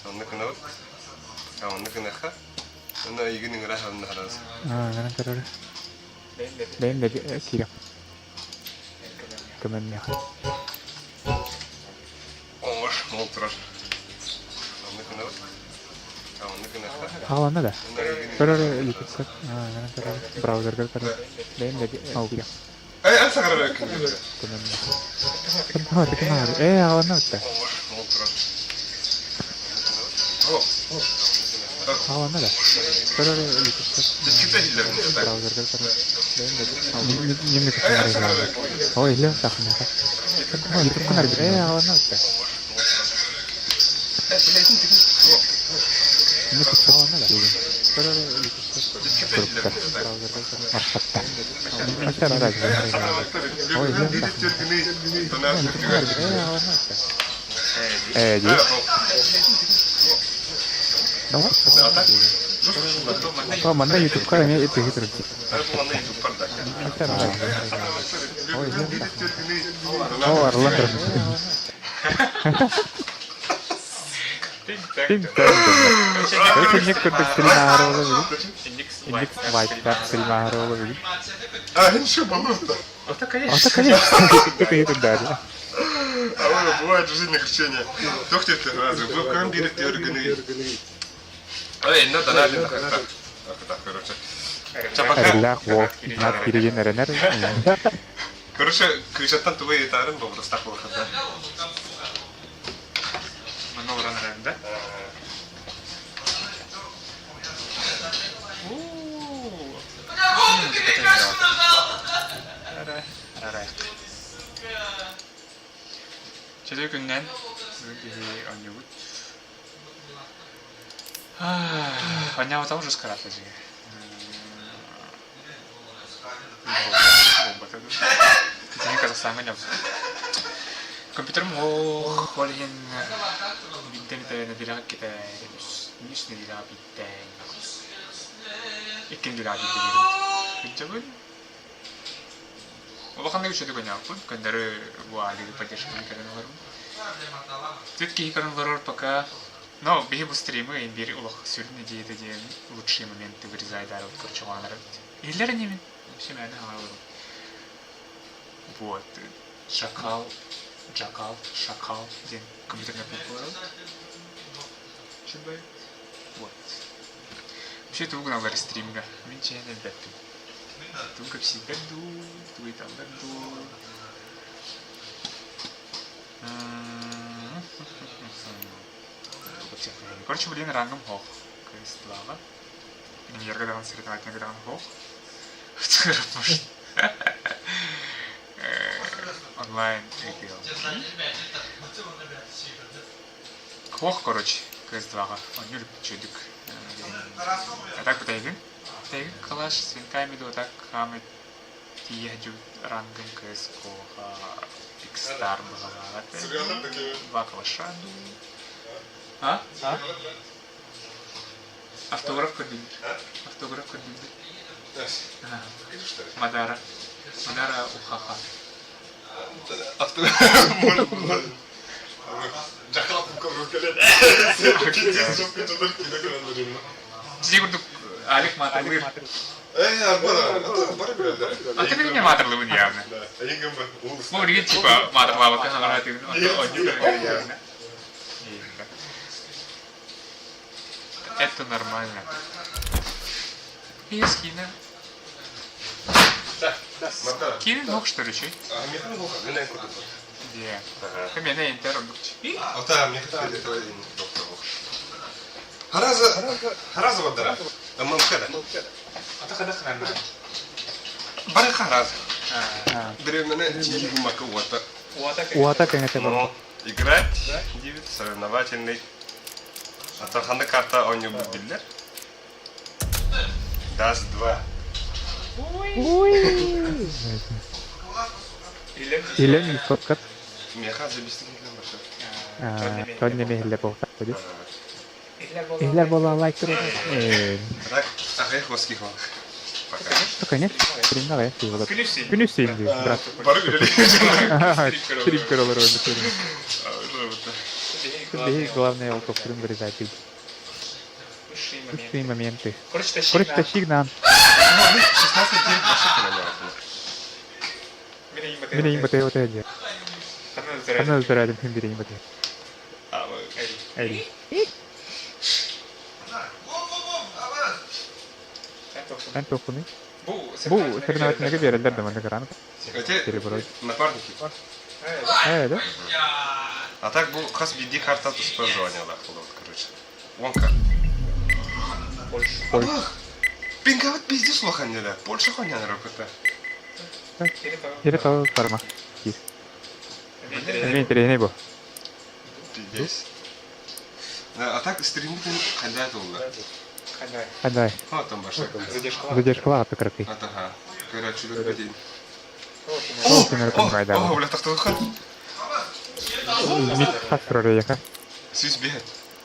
Онно гынабыт. Онно гыныахха. Онно эйигин ыҥыра хаһан Нарын көрөр. Бэйэм да киирэх. Көмөммүөх. Оҥор, ол турар. Онно гынабыт. Онно гыныахха. Хааланна да. Көрөр YouTube Нарын көрөр. Браузерга көрөр. Бэйэм да ол киирэх. Эй, эн саҥарар Көмөммүөх. Ээ, хааланна бытта. Оҥор, ол турар. Хааланна да. Көрөр YouTube Браузерга көрөр. Немне көтөр. Ой, илэ сахмаха. YouTube канал. Ээ, хааланна бытта. Не хааланна да. Көрөр YouTube Маршатта. Ой, илэ Ээ, дии. То манна ютубка эмиэ итиһи турар. О, арыллан турар. Короче, инник курдук стрим ааһар буола Инник лайктаах стрим ааһар буола А, ничего, баллон-то. Ото, конечно, ты и туда. А бывает в жизни крещение. Доктор разы. Вы кам биректе өргүнү. Ой, инна даналин так. Так, короче. Эрэллээх уол над киригин эрэнэр. Короче, кыычаттан тугу ыйытарын бобурустаах буолахата. Манна олорон эрэн да? Чөтө күннэн бүгүн киһи оонньуубут. Оонньообутаҕым ужас карата дьиҥэ. Буолбата дуу. Итини Казахстаҥҥа оонньообутум. Компьютерым оһох, ол иһин биирдэ эмит нэдиэлэҕэ иккитэ үс нэдиэлэҕэ биирдэ икки нэдиэлэҕэ биирдэ биэрэбит. Кырдьабын. Улаханнык үчүгэйдик оонньообуппун. Көннөрү бу Алигы поддержканы көрөн олоробун. Түт киһи көрөн олорор пока Но биһи бу стримы биир улах сүрүн идеята диэн лучшие моменты вырезайдаабыт короче эбит. Иһиллэр инибин. Вообще мээнэ хаҥа олорум. Вот. Шакал, Джакал, Шакал диэн компьютерная клуб Чубай. Вот. Вообще тугу гыналлар стримҥа? Мин чэйэн элбэппин. Тугу кэпсииллэр дуу, тугу ыйыталлар дуу. Короче, блин, рангом хох. Кыыс-лааҕа. Премьерга даҕаны соревновательга даҕаны хох. Может, онлайн APL. Хох, короче, КС2-ҕа. Онньур чөдүк. А так бытайгын. Бытайгын калаш свинками до так хамы тиийэ рангын КС-га Пикстар быһалаах этэ. Два калаша дуу. А? А? Автограф көрдүллэр. Автограф көрдүллэр. Мадара. Мадара ухаха. Сити курдук Алик маатылыыр. А ты меня маатырлыбын явно. Ну, билигин типа маатырлаабакка хаҥараатыгын оонньуу явно. Это нормально. И скина. Киин нох что ли чүй? Де. Кэмиэнэ интер ордукчу. Хараза бардара. Мамкада. Ата хадах нормально. Бары хараза. Беремене чиги мака уата. Уата кэҥэтэ барбыт. Играть девять соревновательный. Атаханды карта оонньуубут биллэр. Даст 2. Илэн фоткат. Меха забистик барса. Тон неме иһиллэр буолтах дип. Иһиллэр буола лайк туруга. Так, ахай хоски хо. Пока. Ну, конечно, стримна гая сыйлап. Күнүс сыйлы, брат. Бары үлелей. Стрим көрөлөр. Биһи главное ол тохтурун вырезать. Высшие Высшие моменты. Моменты. Короче, тащи Короче, на. тащи нам. 16-9 вообще поменялось. Мин эйим батай батай диye. Ханна өлтөрөдүм күн бир эйим батай. Эри. Эн тохуну. Бу соревновательныйга биэрэллэр да манна грант. Эти Серебро. Напарники. Ээ да? А так бу хас биирдии карта туспа званиялаах буолабыт, короче. Уон карта. Ой. Пингабыт пиздец улахан да. Польша хонянар өкөтө. Кире того барма. Кир. Эмиэ интэриэһинэй бу. Пиздец. А так стриммитин хайдаа туолла. Хандай. Хотон баша. Задержкалаах кыракый. Атаха. Көрөөччүлэр битин. Ол кемер О, кымайдаабыт. бля, тахтылхан. Мит хас турар эйэхэ. Сүүс биэс.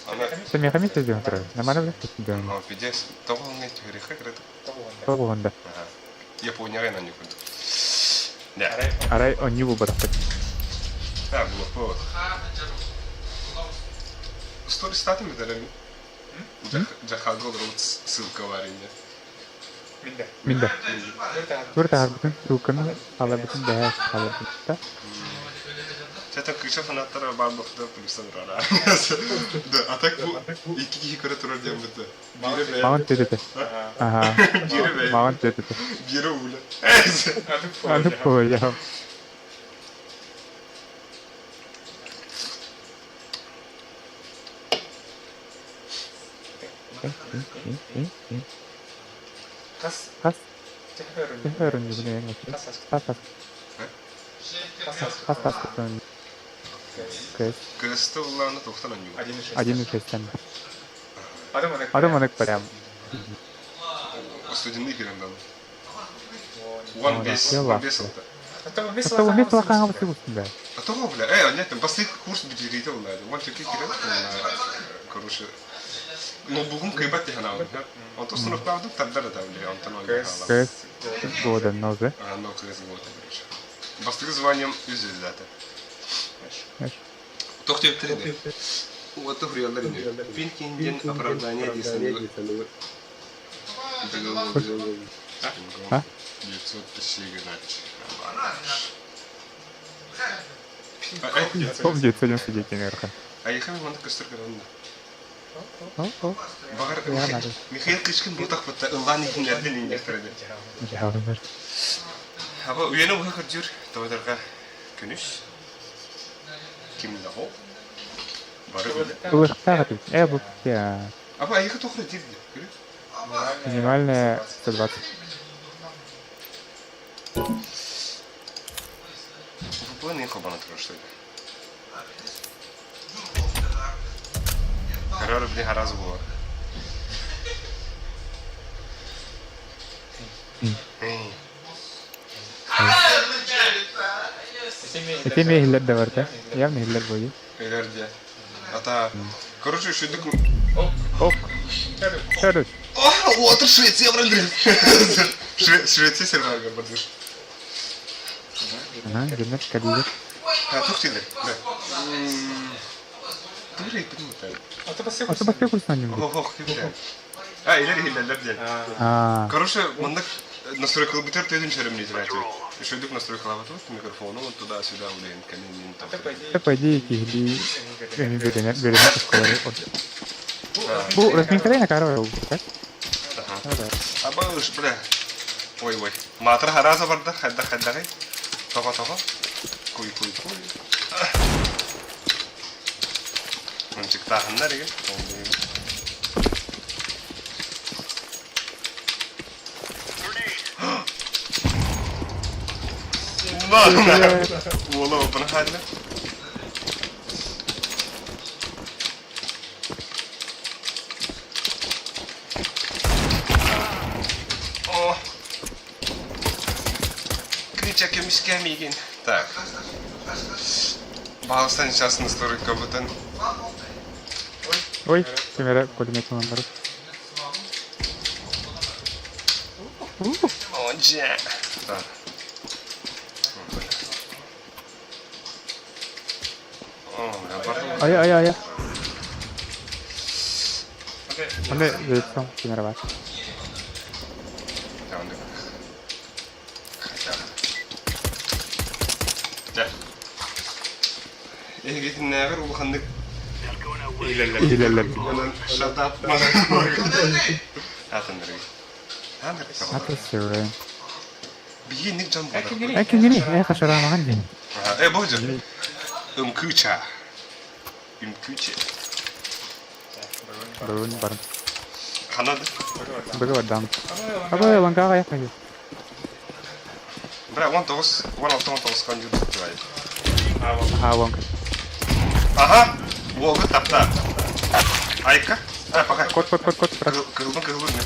Ана. Сэмиэхэ мин сөздүөн турар. Намана бля сөздүөн. О, пиздец. Тоҕо түһэрихэ кыраты. Тоҕуһунда. Ага. Японияга на курдук. Да. Арай онньуу булбатахпыт. Да, было. История статами даже. Джахагол ссылка варенье. Мин да. Тур таһарбытын ссылканы хааларбытын бэһээ хааларбыт да. Это кыша фанаттара бар бохта плюстан рара. Да, а так бу икки киһи көрө турар диэн бытты. Биирэ бэйэ. Маҕан түөтөтө. Аха. Биирэ бэйэ. Маҕан түөтөтө. Биирэ уля. Аны понял. Хас төһөрүн бүгүн хас хас хас хас көс Кырысты улааны тохтан анньуу. Один и шесть Адам маннык прям Студенный кирендан. Уон бес, Яла. 15 алта. Ата мен тулакаҥа бу да. А то бля, нет, басты курс бүтүрүйте улаады. Уон төкө кирен, короче, ноутбугум кыйбат дихана. Онто сыныптаабытым тардар да бля, онтон он Көс года нозы. А, но кырыс вот, короче. Бастыгы званием үзүлләте. Тохтеп тиреде. Вот хуялар инде. Пинкинден оправдание дейсен. А? 900 тысяч играть. Том 999 наверху. А я хамин манда көстөр көрөндө. О, о. Багар Я надо. Михаил Кычкин бу тахпытта ыллан ихиннерден индектерди. Жаалымыр. Аба үйене буха көрдүр тоодорга күнүс. Ким лаго? Бары биле. Ылыхтаах этим. Бу я. Аба айыка тохра дирди. Көрү. Минимальная 120. VPN хобана турар Карар били хараз була. Эй. Ити эмиэ иһиллэр да барда. Явно иһиллэр буолуо. Элерде. Ата, короче, шүдүк. Ок. Короче. О, отыр Швеция брандыр. Швеция сервер бардыр. Ага, генер калибр. А, тух тилер. Да. Тур ипин мутар. Ата баска курсан юм. Ох, кимде. А, илер хиллерлер ден. Аа. Короче, мында настройка бутер төдүн шерем не знаю. Шүдүк настройка тут микрофону вот туда-сюда, блин, камин там. Тэ по идее киһилии эми беренер беренер осколары. Бу разминкалай накара так? Аба уж, бля. Ой, ой. Матр хараза барда, хадда хадда. Того того. Куй куй куй. Мынчык тахыннар еген. На, Уола опын хадна. О! Крича кемиске мигин. Так. Балыстан сейчас настройка бутын. Ой, кемера пулемет бар. О, дже. Так. Айа, айа, айа. Аны лицом тренировать. Эһигитиннээҕэр улаханнык Иһилэллэр. Онон shut up. Аатыннарый. Аты сыры. Биһиги дьон буолар. Э кинини э хашараамаҕын диэн. Э бу дьон. Үҥкүүчэ. Үҥкүүчэ. Бүгүн барын. Ханады. Бүгүн бардаам. Абы ланкаға аяқ қайы. Бра, 19, 16, 19 қан жүрдік деп Аха, лонг. Аха, уолгу тапта. Айка. А, пока. Кот, кот, кот, кот, брат. Кырылдың, кырылдың.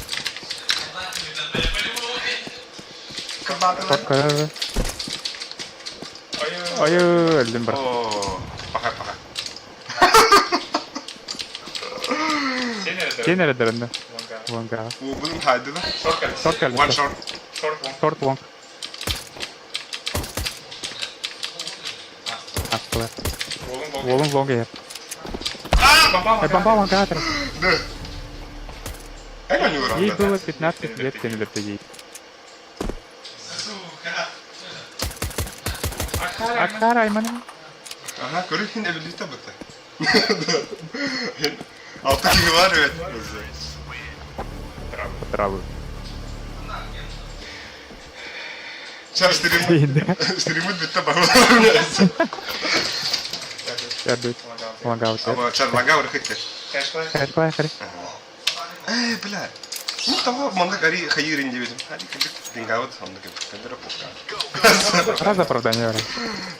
Кот, кот. Айы, өлдім брат. О, пока, пока. Сен әрі Лонга. Уолгунун хайды да. Шорт кәлі. One short. Шорт лонг. Астылар. Уолун лонг егер. Э, бомба лонга атыр. Да. Эң они Ей было 15 лет сен өліпті ей. Акара аймана. Ага, көрүхин эбилите быта. Алты киһи бар эбит. Травы. Сейчас стрим. Енді. Стримут битте бар. Ярдыт. Лонга өтер. Аба чарлага урхыттер. Хайр, хайр. Э, бля. Ну того манна гари хайырын деп едим. Хари кебек дингавыт онды кебек кендере пушка. Раз оправдание бар.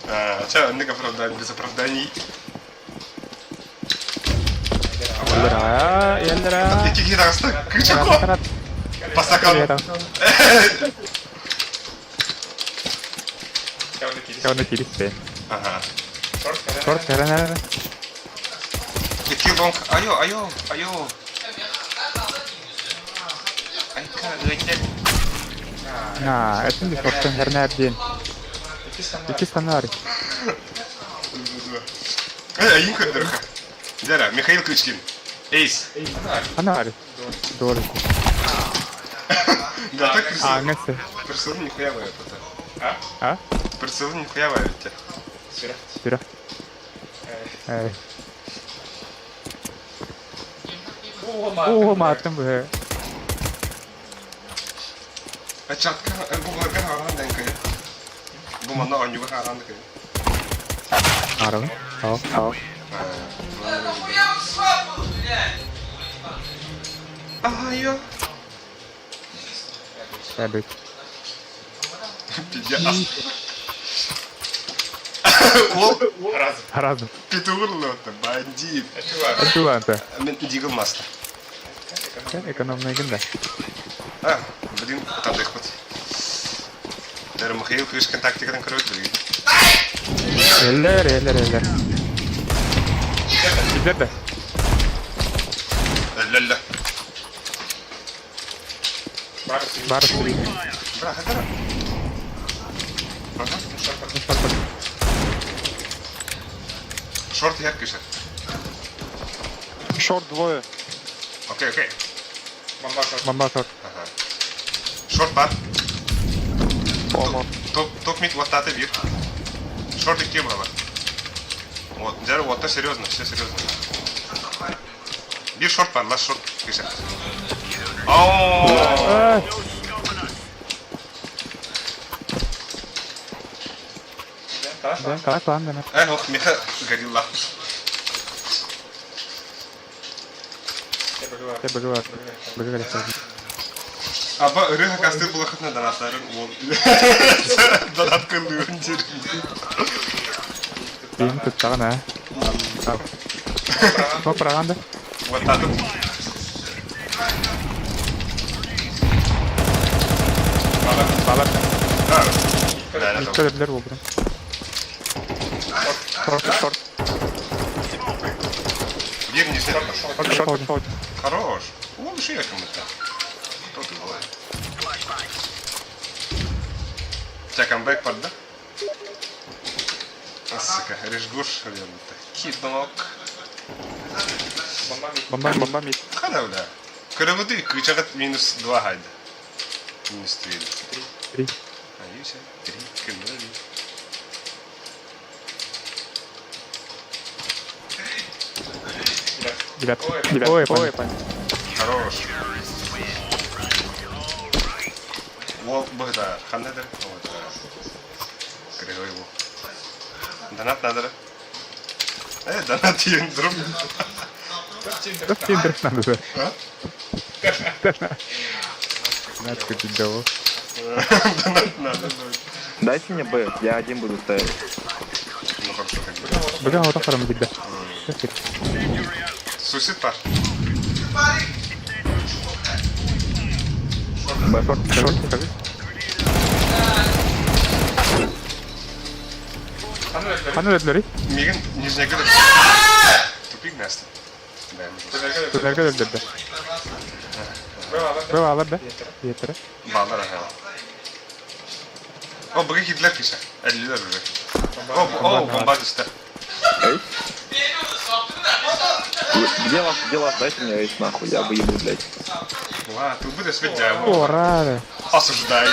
А, ча, онды оправдание без оправданий. Елдера, елдера. Эки киһи таҕыста. Кычако. Пасакан. Оны киристе. Ага. Шорт кәрәнәр. Икки лонг. Айо, айо, айо. Айка, өйтел. На, это не шорттан кәрнәр ден. Ики станар. Э, айын көрдөрөхө. Жара, Михаил Кычкин. Эйс. Анар. Дор. Да, так А, ngасы. Прицел нихуя вы это. А? Прицел нихуя вы это. Сүрә. Эй. О, маттым бу. А чатка, бугаларга харан дэн кая. Бу манна оонньууга харан да кая. Арабы. Ал, ал. Айо. Әбит. Пиздец. Ол Разым. петурлы бандит. Атуланта. Мен дигл маста. Экономный гында. А, блин, тадыхпыт. Дәрі Михаил Крышкин тактикадан көрөт билген. Эллер, эллер, эллер. Сиздер да. Ләллә. Бар. Бра, хадара. Ага. Шорт яр кыша. Шорт двое. Окей, окей. Бомба шорт. Ага. Шорт бар. Ома. Топ, топ мид вот таты бир. Шорт икки было. Вот, дәрі вот серьезно, все серьезно. Бир шорт бар, лast шорт кыша. Ооо! Ай! Ден қалай план деме. Э, ох, меха горилла. Те бігі Бігі Аба ырыха кастыр булахытна донаттарын ол. Донат кыллыын жерин. Кейін тұттаған ә. Смок прағанды. Вот таты. Балар. А. Да, да, Үстелер болды. Шорт, шорт. Бир не все. Шорт, шорт, шорт. Хорош. Ол еще кому-то. Кто ты был? У тебя камбэк под, да? А, сука, Решгуш, Кидок. Бомба Бомба мид. Хана бля. Көрөбүтүй кыычаҕыт минус два хайда. Минус три. Три. Аюся, три, кемери. Девятка. Девятка. Ой, Ой, пань. Хорош. Уол быһытаар. Ханна этэр? Кырыгой уол. Донат надо. Э, донат диэн друг. Как тебе надо? А? Донат купить дало. Донат надо. Дайте мне Б, я один буду ставить. Ну хорошо, как бы. Бага вот ахарам бигда. Сусид пар. Б шорт. Шорт, скажи. Ханна өллөрүй? Мигин нижняя гыда. Тупик место. Да, я Туннельга өлдөрдө. Браво, алар да. Диэттэрэ. Балар аха. О, быгы кидлер киша. Эллилер уже. О, о, бомба түсті. Эйс? Где вас, где вас? Дайте мне эйс нахуй, я выебу, блядь. Ла, тут будет спить дьявол. О, рада. Осуждаю.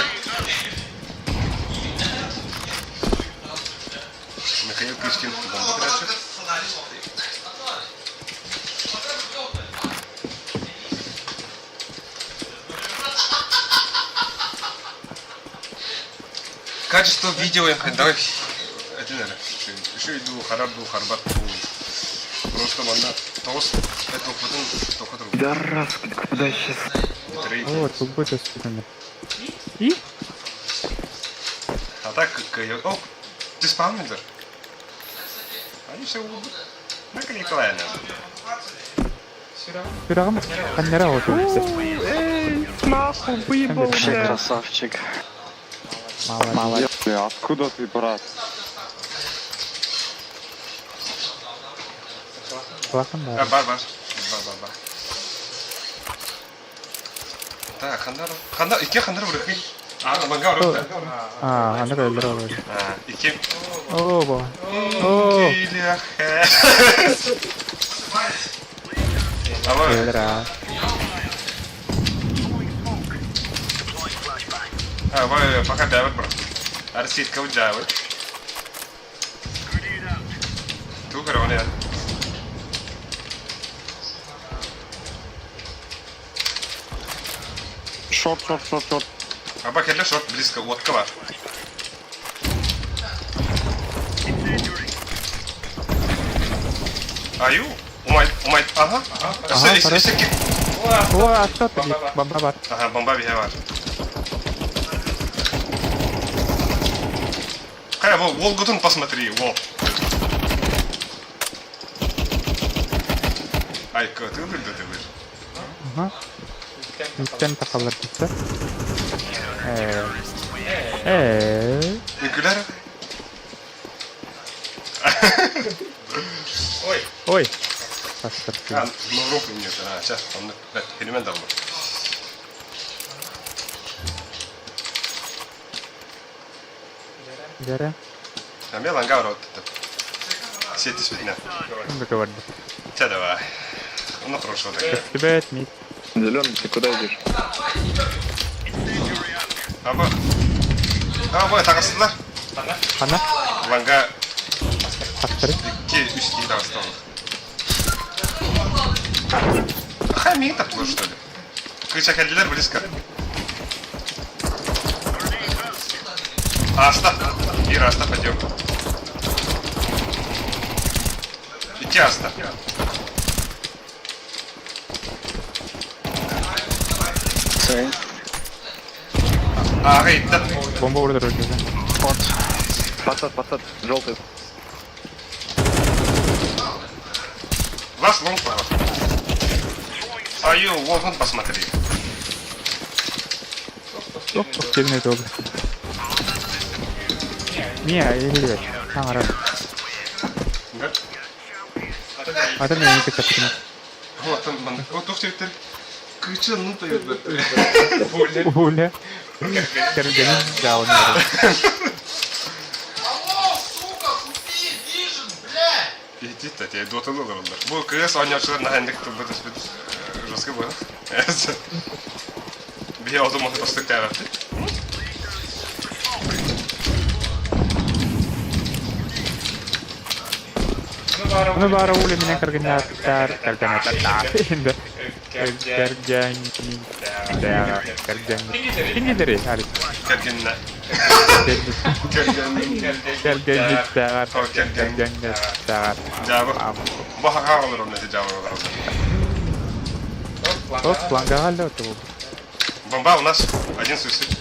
Михаил Кишкин, бомба короче. Качество видео, давай, это наверное, еще иду хараб был харбат просто манна тост это потом только друг Да раз, куда сейчас? О, тут будет спитанно. И? А так, о, ты спавнер? Они все На Николаевна. Сүрэҕим ханнара оту. Эй, нахуй, выебал, Вообще блядь. Красавчик. Молодец. Бля, откуда ты, брат? Классно, А, да. бар, бар. Бар, бар, бар. Так, хандар. Хандар, икки хандар бұрықи. А, ланга ұрықты. А, аны өллөр олор. А, икки. О, бо. О, Ава, өллөр а. ава, пока бәбір бір. Арсит кау жабы. Ту көрөне. Шорт, шорт, шорт, шорт. Аба келе шорт близко, отка бар. Аю, умай, умай, ага. Ага, Өсө, өсө, өсө, О, а что ты? Бомба бар. Ага, бомба биһэ бар. Кая, во, Волгутун посмотри, во. Ай, ты выглядишь, ты выжил. Ага. Үттен тақалар түсті. Э. Э. Үҥкүүлэр? Ой. Тастыр. А, ну руку нет, а, сейчас, он, элемент дал. Дәрі. А мне ланга рот. Сети свидня. Договорды. Тебя давай. Ну хорошо так. Тебе мид. Зеленый, ты куда идешь? Аба. Аба, тағыстылар. Ана. Ланга Тастыр. ки үс ки тағыстылар. Ха, мин таптылар, что ли? Кыча кәлділер близко. Аста. Ир, аста пойдем. Идти аста. Сэй. Ага, да. Бомба ұрдыр өлді. Подсад, подсад, желтый. Вас лонг пожалуйста. Аю, вон посмотри. Тоқ тоқ келмей толды. Не, или Аңара. Да? Атын мен екі чаптым. Вот он, ман. Вот ух ты, Кыча, ну то Уля. Кергенин жауын. Алло, сука, купи Vision, блядь! Иһитит да те дотаны олороллор. Бу кыыс оонньооччулар наһаа инник тылбыт өспүт жестко буолар. Биһи оту маһы тостук тээбэппит. Ону баара ууле минен кэргэннээхтэр кэргэннээхтэр кэргэннээхтэр кэргэн кинилэри Кэргэннэ. Кэргэннээҕэр кэргэннээҕэр Дьаабы. Бу хаха олорон эти дьаабы олорон. Оп, флангаҕа эллэ оту. Бомба у нас один суицид.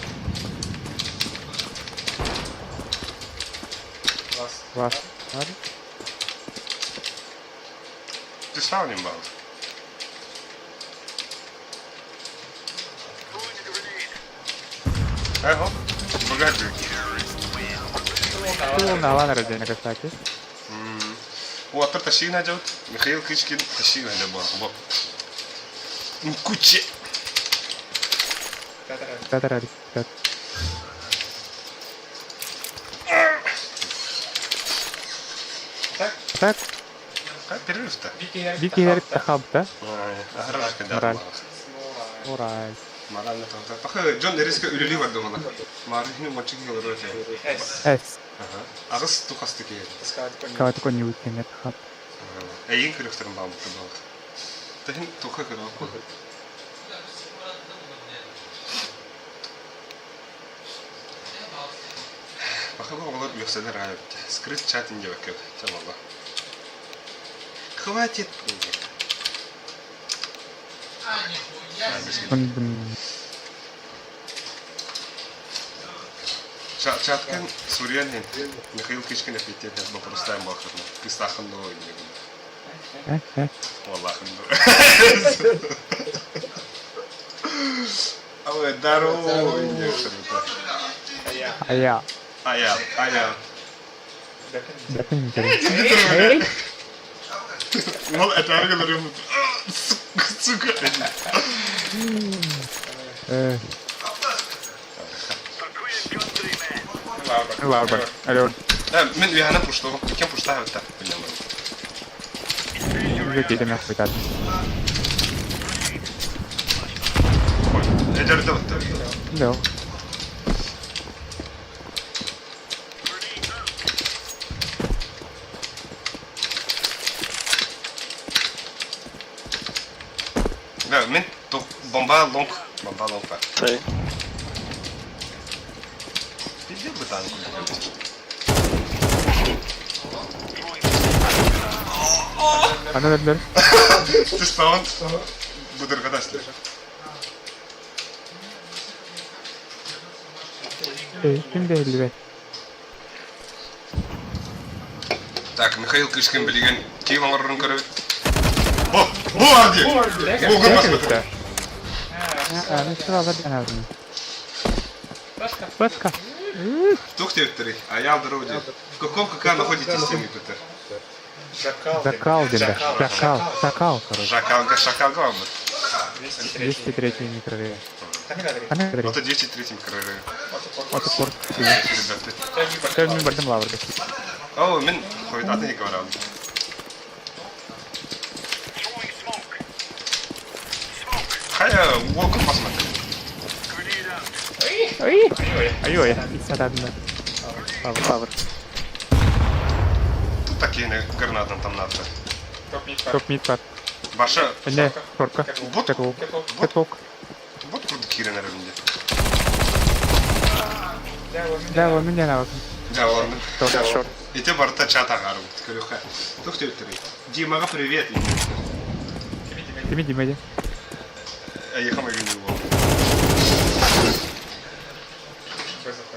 Вас. Ты сам не бал. Эхо, богатый. Туун алан эрэ кстати. Уоттар тащигна дьон. Михаил Кычкин тащигна дьон буолла. Куче. Татарар. Так. Перерыв-то. Вики тахабта. Мораль. Мораль. Морально там. Дьон резко үлэлии барды мана. Маарыһыны мочик олорор С. Аҕыс тухасты киһи. Каваты конни уикенд хап. Эйин көрөхтөрүн бааммыт буолар. Тахин туха көрөх. Баха оҕолор үөхсэлэр аайбыт. Скрыт чат диэбэккэ чамалла. Хватит. Чаткын суруйан иһин Михаил Кычкин эппиэттиэн боппуруостаан буолахтарына кыыстааххын дуо инньэ Уоллааххын дуо Ой, здорово инньэ Ая. Ая, ая. Бэтин Уол этээри гынарым сука. Лабар. Алло. Мин үөһэнэн пуштуом. Ким пуштаабыта? Үгэтиитэ мехпитат. Эдэрдэ бытта. Да. Да, мин бомба лонг, бомба лонг бар. Пиздец бы танк. Ана бердилер. Түспаҕын будырҕатастыр. Ким да иһиллибэт. Так, Михаил Кышкин билигин киев оҥорорун көрөбүт. Бу! Бу бар дии! Бу баспыт. Аны сылалар диэн Флешка. Тух диэбиттэрий? Аял здорово диэн. В каком КК находитесь тем ыйпыттар? Закал диэн да. Шакал. Шакал, короче. Шакалга, шакалга баммыт. 203 микрорайон. Ханна Это 203 микрорайон. Ото порт. Ребята. Мен бардым лаврга. О, мин хойут атын иһиккэ барабын. Хайа, уолгун посмотри. Ай-ой, сатадна. Лавр. Тут такие гранатом там надо. Топ мид пат. Баша, Не, шорка. бот, Кэтволк. Кэтволк. бот курдук киирэн эрэрин Да, вон меня на Да, ладно. Шорт. Ити барыта чат аҕаарым. Көрүөххэ. Туох диэбиттэрий? Димаҕа привет. Тими Дима ди. Эйиэхэ майгынныыр буолла.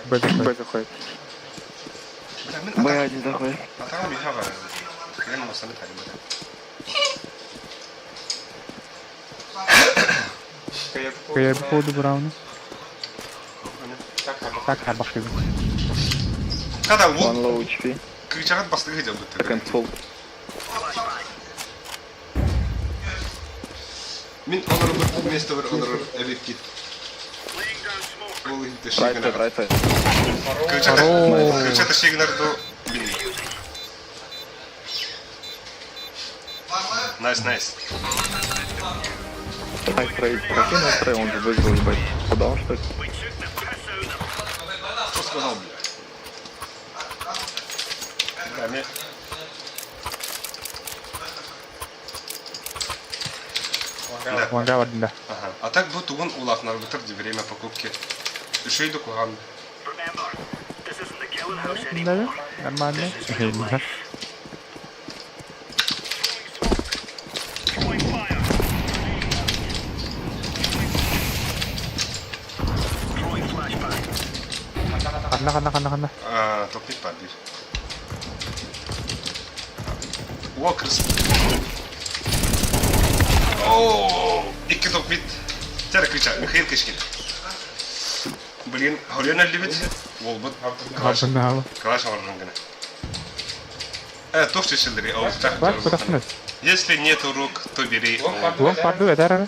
Б заходит. Б заходит. Бля, мин Б один заходит. атаҕым иһэ аҕаарым. Кэлэн муостаны тарыйбата. Я по поводу Брауна. Так, абахтыбын. Хата уол One low HP. кыычаҕыт бастыгы дьалбыт. Second full. Мин олорбут местобар олорор эбиккит. Ол иһин Right side, right side. Кыычата Здорово. кыычата шигнар ду билбэт. Nice, nice. Nice try, какой nice try, он же выиграл, ебать. Куда он, что ли? Что сказал, бля? Бля, мне... Да. Уонга бардында. Ага. А так бу тугун улаатынарбытар ди время покупки. Үчүгэй да куһаҕан. Да, нормально. Ханна, ханна, ханна, ханна. А, топник бар диир. О, крыс. О, икки топмит. Тера крича, Михаил Кишкин. Блин, Хольон өллүбүт. Уолбут. Калаш, Хабыннаалы. калаш оҥорорун гына. Э, туох чечилдери, ол Бар, кутахсыныз. Если нет рук, то бери. Лоң парды этэр эрэ.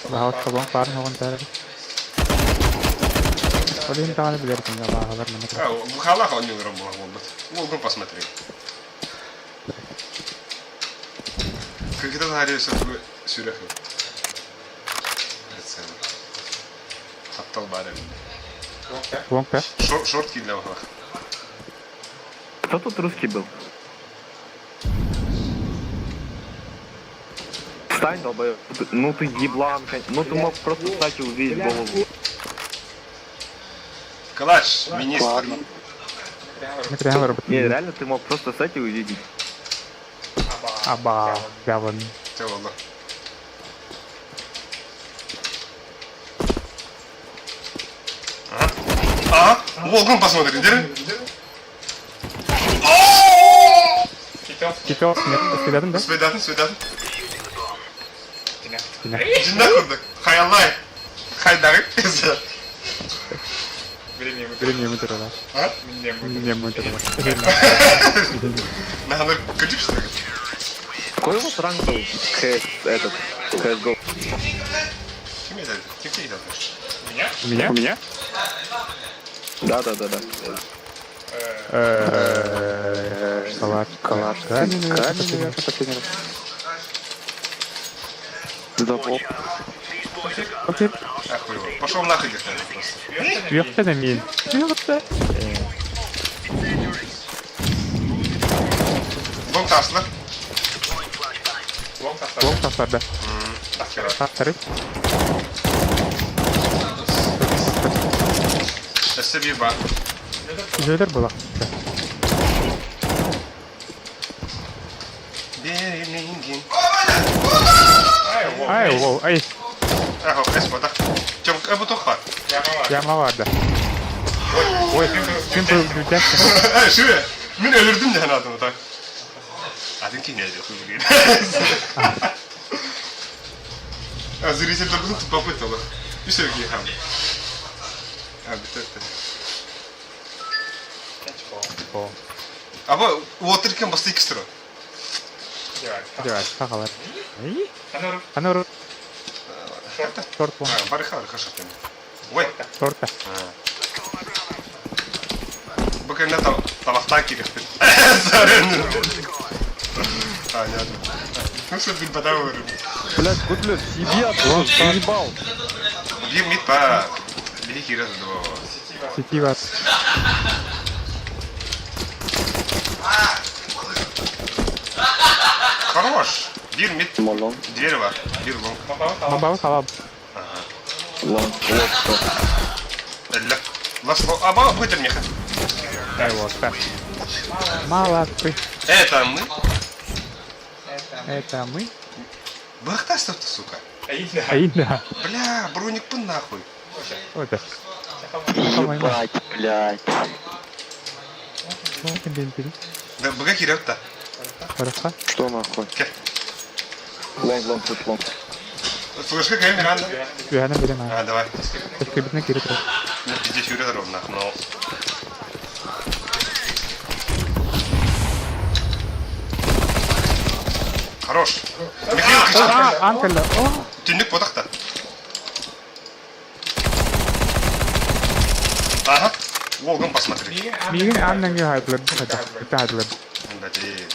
Баһаалыста лоҥ паарын оҕон этэр эрэ. Ол иһин даҕаны билэр этим абааһылар манна А, бухалах он не була уолбут. Уолгун посмотри. Когда заришь, сүрэх. Прицел. Таптал бары. Лоҥ пэ. Шорт для бухалах. Кто тут русский был? Встань, долбоёб. Ну ты еблан, ну ты мог просто встать и увидеть голову. Калаш, министр. Ладно. Микрофон барбыт. Не, реально ты мог просто встать и увидеть. Аба, гаван. Те oldu. Ага. Ага, Волгун посмотри, держи. Кипел, нет, свидатым да? Свидатın, свидатın. Динэ. Cinna kurduk. Hayallay. Haydarı. Билин ему турала. А? Не ему турала. Наханыр күчүк что ли? Какой у вас ранг был? КС, этот, CSGO. Kim yedi? Kim yedi? У меня? У меня? Да, да, да, да. Калаш. Калаш. Камень, наверное, последний раз. Задолбал. Окей. Охуел. Пошел нахуй где-то просто. Вехте на мин. Вехте. Бом таслы. Лоҥ тахсарда. Тахсары. Өссө bir бар. Үжөйлөр була. Берлингин. Ай, воу, ай, Ахо, эс бота. Чем бу тохпа. яма барда. Ой, ким бу бүтэк? Şu Min ölürdüm de adamı tak. Adın ki neydi хуй блин. А зритель должен попытал. И Сергей хам. А бит Аба уотыркен басты икстро. Дивар, хахалар. Ай. Анор. Шорт вон. Барыха, хорошо. Ой. Шорта. Буквально там талахта кирихпит. Сорян. Понятно. Ну что ты подавай. Блядь, Гудлев, съеби оттуда, заебал. Бир мит па. Бери кирас до. Сети бар. Хорош. Бир мит. Лонг, Дерево. Бир лонг. Мабау халаб. лонг, лонг, что? Ля. Ласло. Аба, выдер меха. Ай, вот, так. Молодцы. Это мы. Это мы. Бахтастов ты, сука. Ай, да. Бля, броник пын нахуй. Вот это. По-моему. Ебать, блядь. Да, бага кирят-то. Хорошо. Что нахуй? Лонг, лонг, тут лонг. Флешка какая Миранда? Юхана билин А, давай. Кибитне кире турар. Ну, пиздец, Юрий ровно, но... Хорош. Михаил, кричи. А, анкелла. О, Түннүк ботақта. Ага. Волгом посмотри. мигин аннан хайдлар. Хайдлар. Да, ты.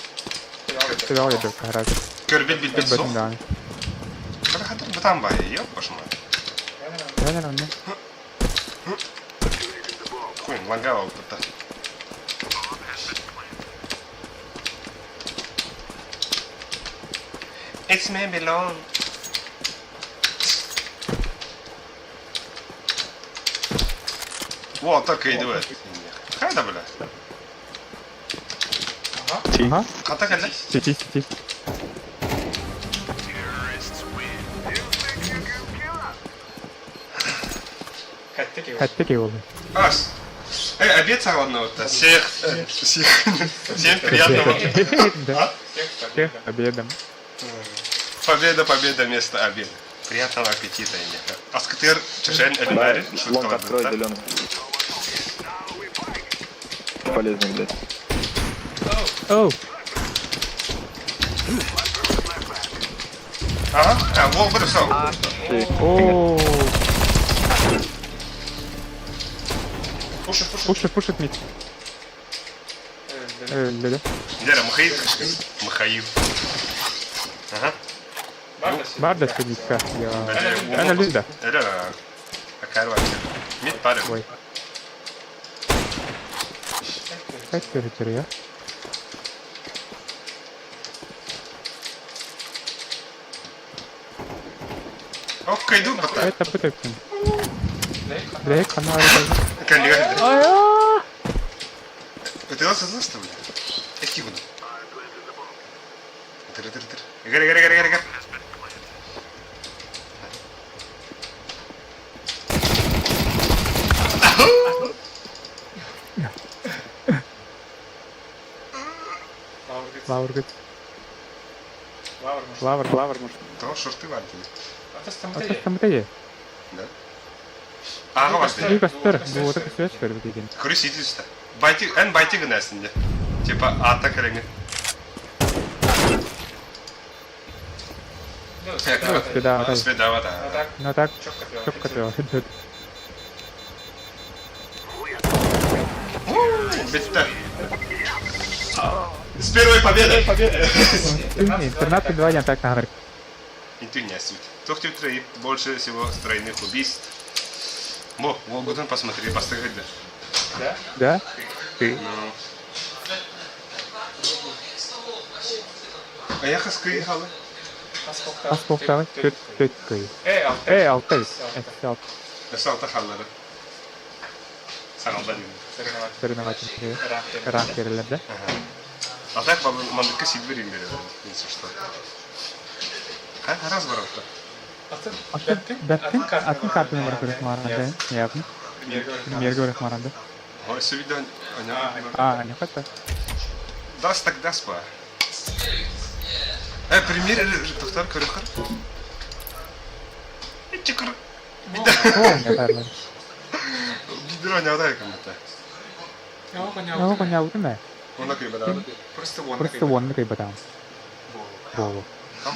Төбөҕө өлөрбүт хараак. Көрбүт билбит Көрбөтүм суох. даҕаны. Хата хатыр бытаан баайы, ёп башма. Эн эн онно. Хуй, ланга албыта. It's me belong. Во, так и идет. Хайда, бля. Аха. Хата кэллэ. Сити сити. Хэтте кей болды. Ас. Эй, обед саҕаланна вот. Всех, всех, всем приятного. Да. Всех обедом. Победа, победа вместо обеда. Приятного аппетита, Инека. Аскытыр чешен Да, элбэри. лонг открой зеленый. Полезный, блядь. Оу. Ага, а, вол бір все. Ты. Оу. Пушит, пушит. Пушит, пушит мид. Өллөдө. Дера, Михаил. Михаил. Ага. Бар да сидитка. Я. Эн өлүдө. Эра. Акар бар. Мид бары. Ой. Kaç görüntü ya? Окей, ду бата. Evet tapı töktüm. Direkt kanı harika. Кәллеге. Aya! Өтелсе зашты, бля. Эки буду. Тыр тыр тыр. Эгер эгер эгер эгер эгер. Лавр гыт. Лавр. Лавр, может. То шорты бар. Атас тамытайы. Да. Ага бар. Bir göster. Bu orada süreç ver bir dedim. Көрүс идүстэ. Байти, эн байти гынасынде. Типа ата кэреңе. Да, да. Свидава, да. Ну так, çok kötü. Битте. С первой победой! Интернат два дня так нагар. Интунясвит. Тохтю больше всего стройных убийств. Во, Волгутон посмотри, поставь да. Да? Ты. Ну. А я хаскы халы. Аспоктағы төт төт көй. Э, алты. Эс алты. Салта халлары. Сагалдар юм. Соревновательный ранг берилер А так мандыкка сидбер им берет, если что. Ха, раз ворот. Бәттин атын картаны бар көрөх маранда. Япны. Мерге көрөх маранда. Ой, сюда, А, не хата. Дас так дас па. Э, пример доктор көрөхөр. Чикыр. О, не барлар. Бидро не удай кому-то. Ну, коня утуна. Онна кыйбада. Просто вон кыйбатам. Болу.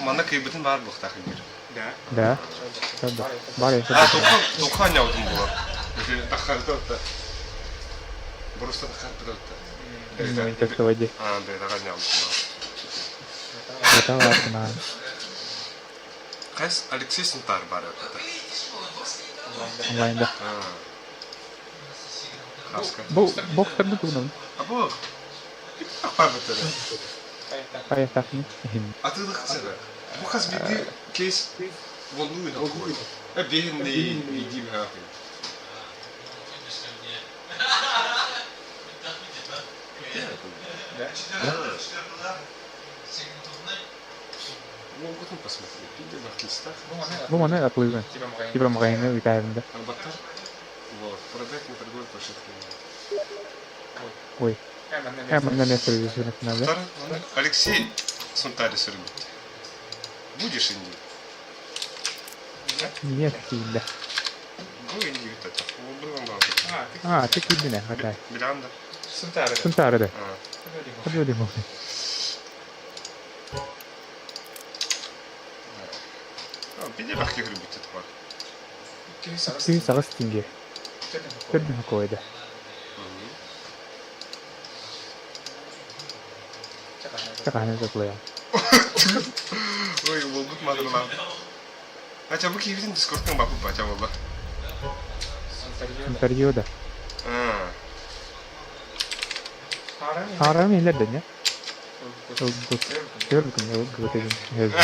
Манна кыйбытын бар бухтах бир. Да. Да. Бар А, тоха, тоха не удум була. Тахар тотта. Просто тахар тотта. Ну, интертоводи. А, да, тахар не удум. Это ладно. Кайс Алексей Сунтар бар это. Онлайн да. Хаска. Бу бокстер тугунан. А бу. Ахпар битер. Паясахны. А ты дыхсера. Бу хас биди кейс волнует. Э, бегин иди ха. Ну, вот он посмотри, пиди на кистах. Бу маны атлыгы. Типа мгайны үтәбендә. Албаттар. Вот, продать на торговой площадке. Ой. Э, на место режиссеров надо. Второй, Алексей Сунтарис рыбит. Будешь Индию? Нет, да. Бу Индию вот это. А, ты кидина, хватай. Миранда. Сунтары да. А. Подводи мог. Пиди бахти рыбит это бар. Ты сагыс тинге. Төрдүн койду. Хаһан сатылайа. Ой, уолбут маатыралаах. Хотя бу киһибитин дискордтан баппыт бача буолла. Интервью да. Аарам иһиллэр да не? Ылбыт. Көрбүтүм, ылбыт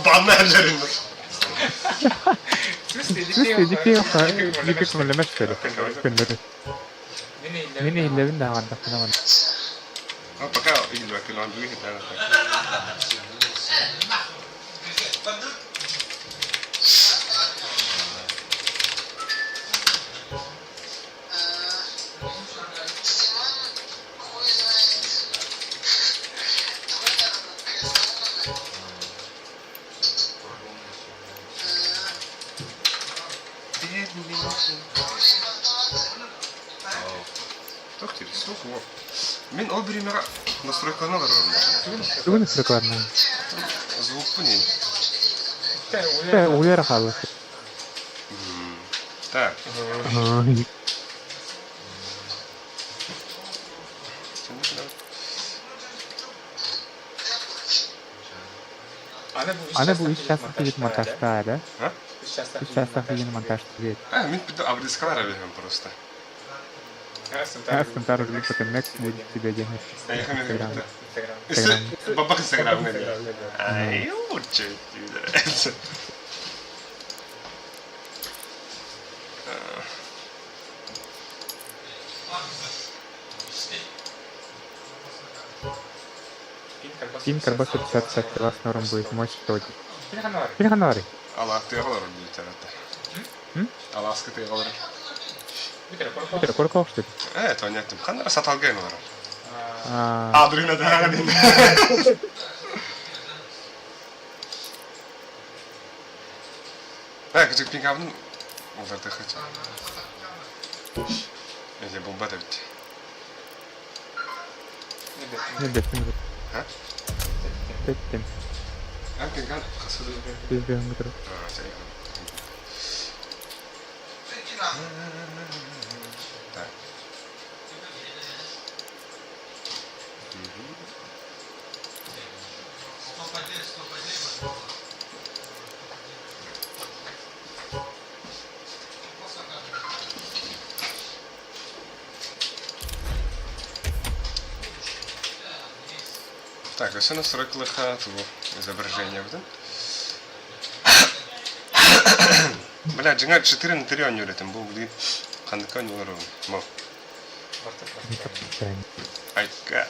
Банна эллэрин. Дикки көмөлөмөс көрө. Көннөрү. Мин иһиллэбин да аҕардахпына манна. А пока иһиллибэккин он бүгүн иһиллээн Туох диир, суох уол. Мин ол бириэмэҕэ настройкалана олорорум. Бүгүн ысырыкларна. Звукпун ин. Э, уйара хаалла. Так. Аны бу үс часах киһит монтажтаа да? А? Үс часах киһини монтаж диэт. А, мин обрезкалар эбиһэн просто. Астынтар потом будет тебе денег. Инстаграм. Бабах Инстаграм. Ай, лучше. Тим Карбаса 55 вас норм будет, мой что Пельханары. Аллах ты галар дийтер. Аласка ты галар. Это корков что ли? Э, это понятно. Ханара саталгай олар. А, Адрина да. Э, кычык пингабын оларды хочу. Эже бомба да бит. не беттим. А? Беттим. А пинган хасыды. Biz bir hıngıtır. А, Так. Так, все настройкалыха того изображение вот. Бля, джинга 4 на 3 они там был, где хандыка не лору. Мов. Айка.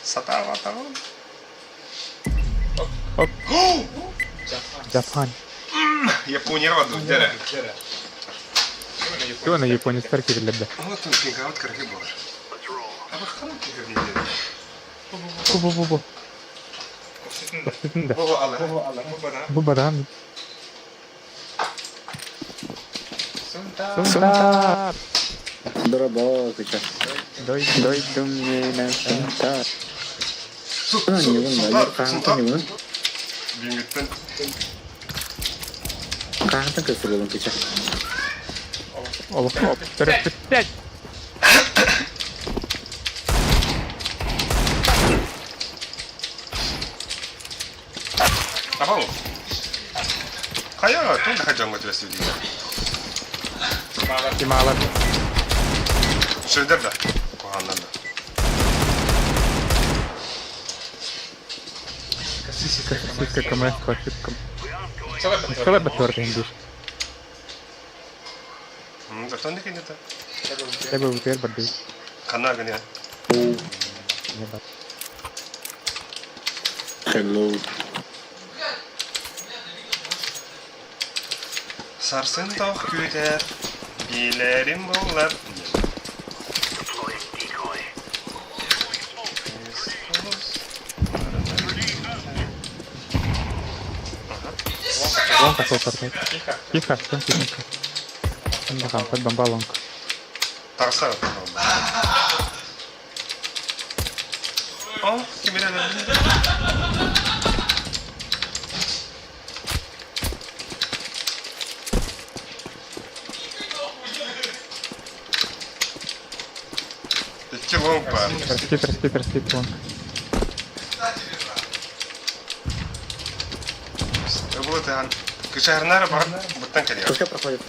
Сатава того. Оп. Japan. Япония воду, дere. Кто на Японии старки билерде? Вот он пингаут крахи был. А вы ханак пингаут Бу бу бу бу. Үстүндө. Бу алла. Бу баран. Сунтар. Доработка. Дой Дойду мне на сунтар. Сунтар, сунтар. Бингеттен. Хаһантан көстөр кича. Олох оп. Төрөппүттэн. Апау. Хайа, тут хажанга түбәсі дейді. Кималар. Шөйдер да. Куханнан да. Сиска КМС ошибка. Скала батвар индиш. Зато не кинета. Тебе утер барды. Хана гыне. Не бар. Hello. Сарсын тох күтер. Билерим болар. Лонг пошел парни. Тихо, всем тихо. Тихо, под бомба лонг. Тарса. О, кимерелер. Икки лонг бар. Прости, прости, прости, Плонк. Ыбылы тыган. Кычаарнары бар, буттан кэлиэ. Пускай проходит.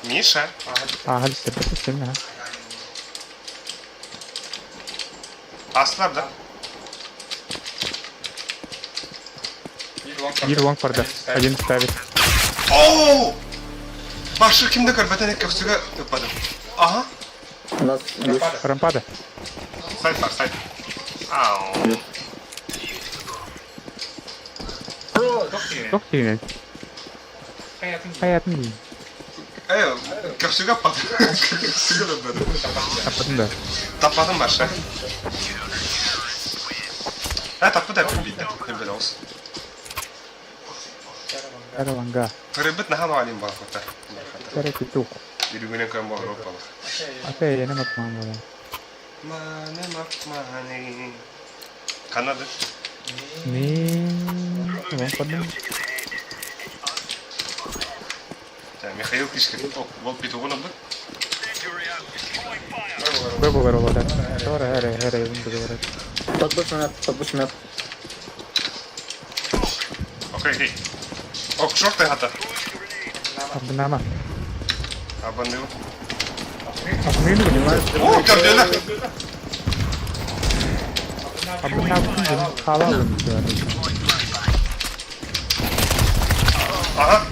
Миша. Ааһа истэрбэт истэн аха. Аслар да? Биир лонг барда. Один ставит. Оу! Башы кимде көрбөтөн көхсүгө ыппадым. Ага. У нас гусь. Рампада. Сайт бар, сайт. Ау. Туох тиийинэн? Хайатын дии. Э, көхсүгө ыппадым. Көхсүгө ыппадым. Таппатын да. Таппадым башы. Э, таппыт эппин биитэ. Билбэт оҕус. Караланга. Кырыйбыт наһаа маҕалыын балахтар. Кара петух. Үрүҥүнэн көрөн буолар балах. Ата эйэни матмаан буолан. Маны мапманы. Канады. Ми... Вон подум. Михаил Кишкин. Ол петугун ылбыт. Б буолар олода. Тора эрэ эрэ юн договорат. Подбуш мят, подбуш мят. Окей, окей. Ок, шорты хата. Абнама. Абаныл. Абнын О, көрдүлэр. Абнама халалын. Ага.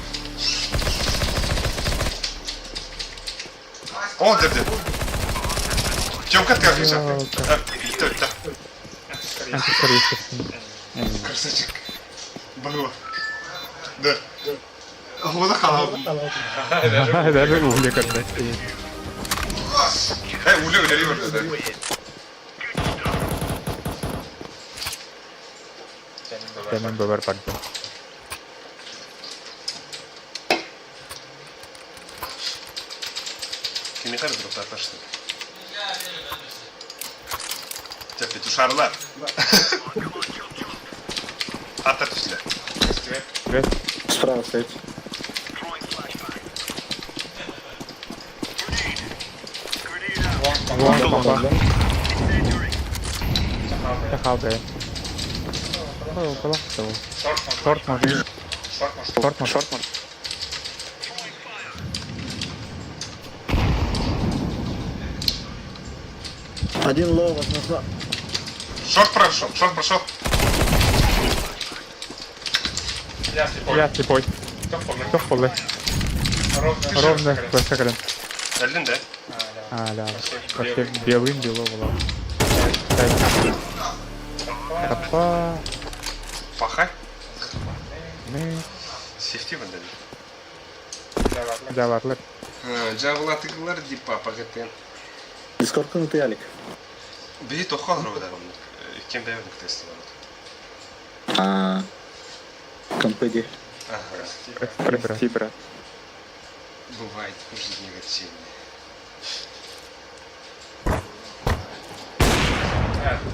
О, дерди. Тёмка откажется. Бүттэ, бүттэ. Красавчик. Было. Да. Оҕо хаалабын. Даже угля көрбөт. Э, үлэ үлэлии барда. Тэмэн бабар барда. Кимиэхэ эрэ дроптаатар что ли? Дьэ, петушарлар. Ата түстүлэр. Привет. Справа стоит. Вон папа. Хаалбай. Шорт может. Шорт может. Шорт может. Один low, возможно. Шорт прошел, шорт прошел. Я слепой. Туох буолла? Ровно класса кэлэн. Өллүн да? А, да. Вообще белым бело было. Тапа. Пахай. Мы. Сефти бандали. Жабарлар. Жабылатыгылар дип папа гетен. Дискордка ты, Алик. Биһи тоххо олоробут Иккиэн бэйэбит тест олоробут. А, компыди. Ага. Прости, брат. Прости, брат. Бывает в жизни негативные.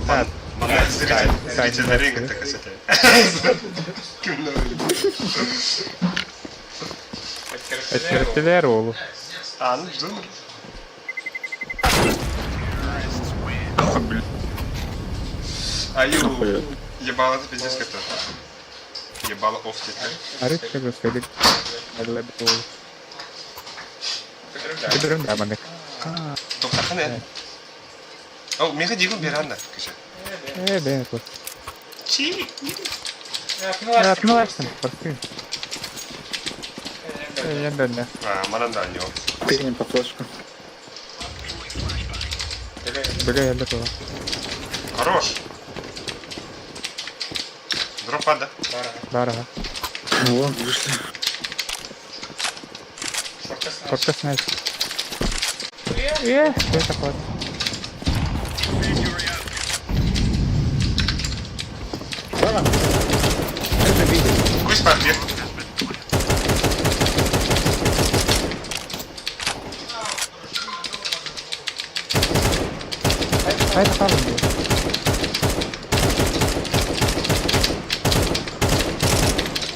Да, Манна зритель, Тайна зритель ринга так касата. Ким Этэртилэр уолу. А, ну ждун. Аю, ебало это пиздец как-то. Ебало оф теперь. Арыт көбөскөлүк. Эдлэб уолу. Көдөрүм да маннык. Доктор О, меха дигун беранна, кыша. Э, бэйэ тут. Чи. Атмалашсың, прости. Э, енді А, манан да анё. Пернем по флешку. Бөге эле була. Хорош. Дропа, да? Барага. Вон, вышли. Шортка снайс. Э, что это такое? Ладно. Это видит. Кусь партия. А это правда было.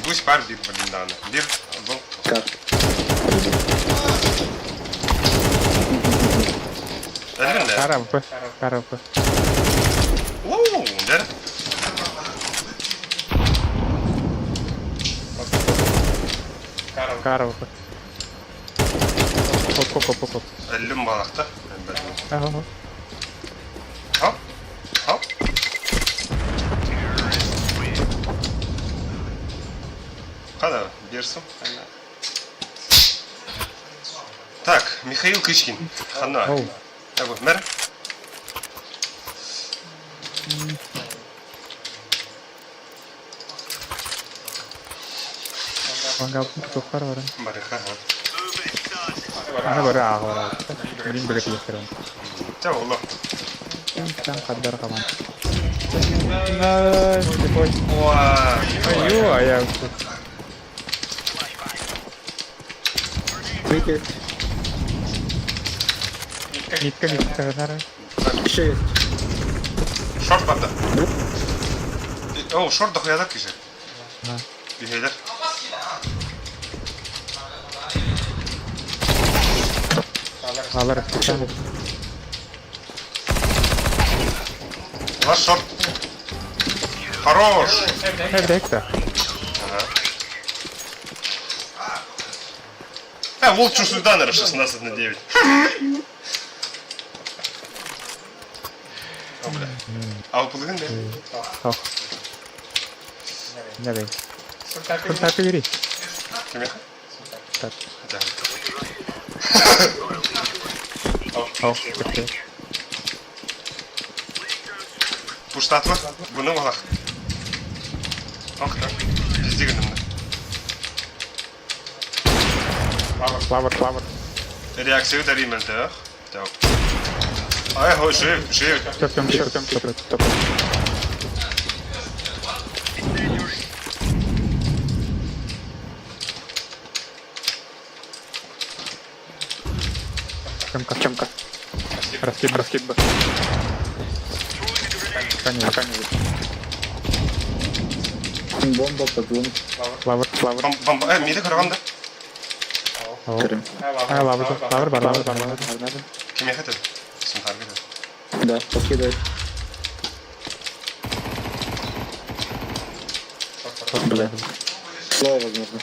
Гусь пар бир блин даны. Бир был. Как? Карампы, карампы. Уу, дэр. Карампы. Хоп, хоп, хоп, хоп. Өллүм балахта. Ага. Хоп. Хоп. Хада, берсем. Так, Михаил Кычкин. Хана. Так вот, мэр. Туохтар баран. Барыха. Аны бары ааҕа барар. Билин били тиэхтэрин. Ча олох. Там хаддар хаман. Най, типой. Уа. Аю, а я Видите? Митка, митка, нара. Еще есть. Шорт барда. О, шорт дохуядар киши. Биһэлэр. Алар. Ваш шорт. Хорош. Эбдекта. А, волк чувствует даннера 16 на 9. О, бля. А вы да? Ох. Не бей. Контакты бери. Кимеха? Так. Да. Ох, кепте. Пуштатла. Буны балах. Ох, так. Пизди гынымны. Лавр, лавр. Реакция дарим да? Так. Ай, хо, жив, жив. Стоп, стоп, стоп, стоп, стоп. Чемка, чемка. Раскид, раскид. Пока не, пока не. Бомба под лун. Лавр, лавр. Бом, бомба, миди көргөн да. А, лавр, лавр, бар, лавр, бар, лавр. Кимеха төп? Сунтарга төп. Да, покидай. Бля. Слово возможно.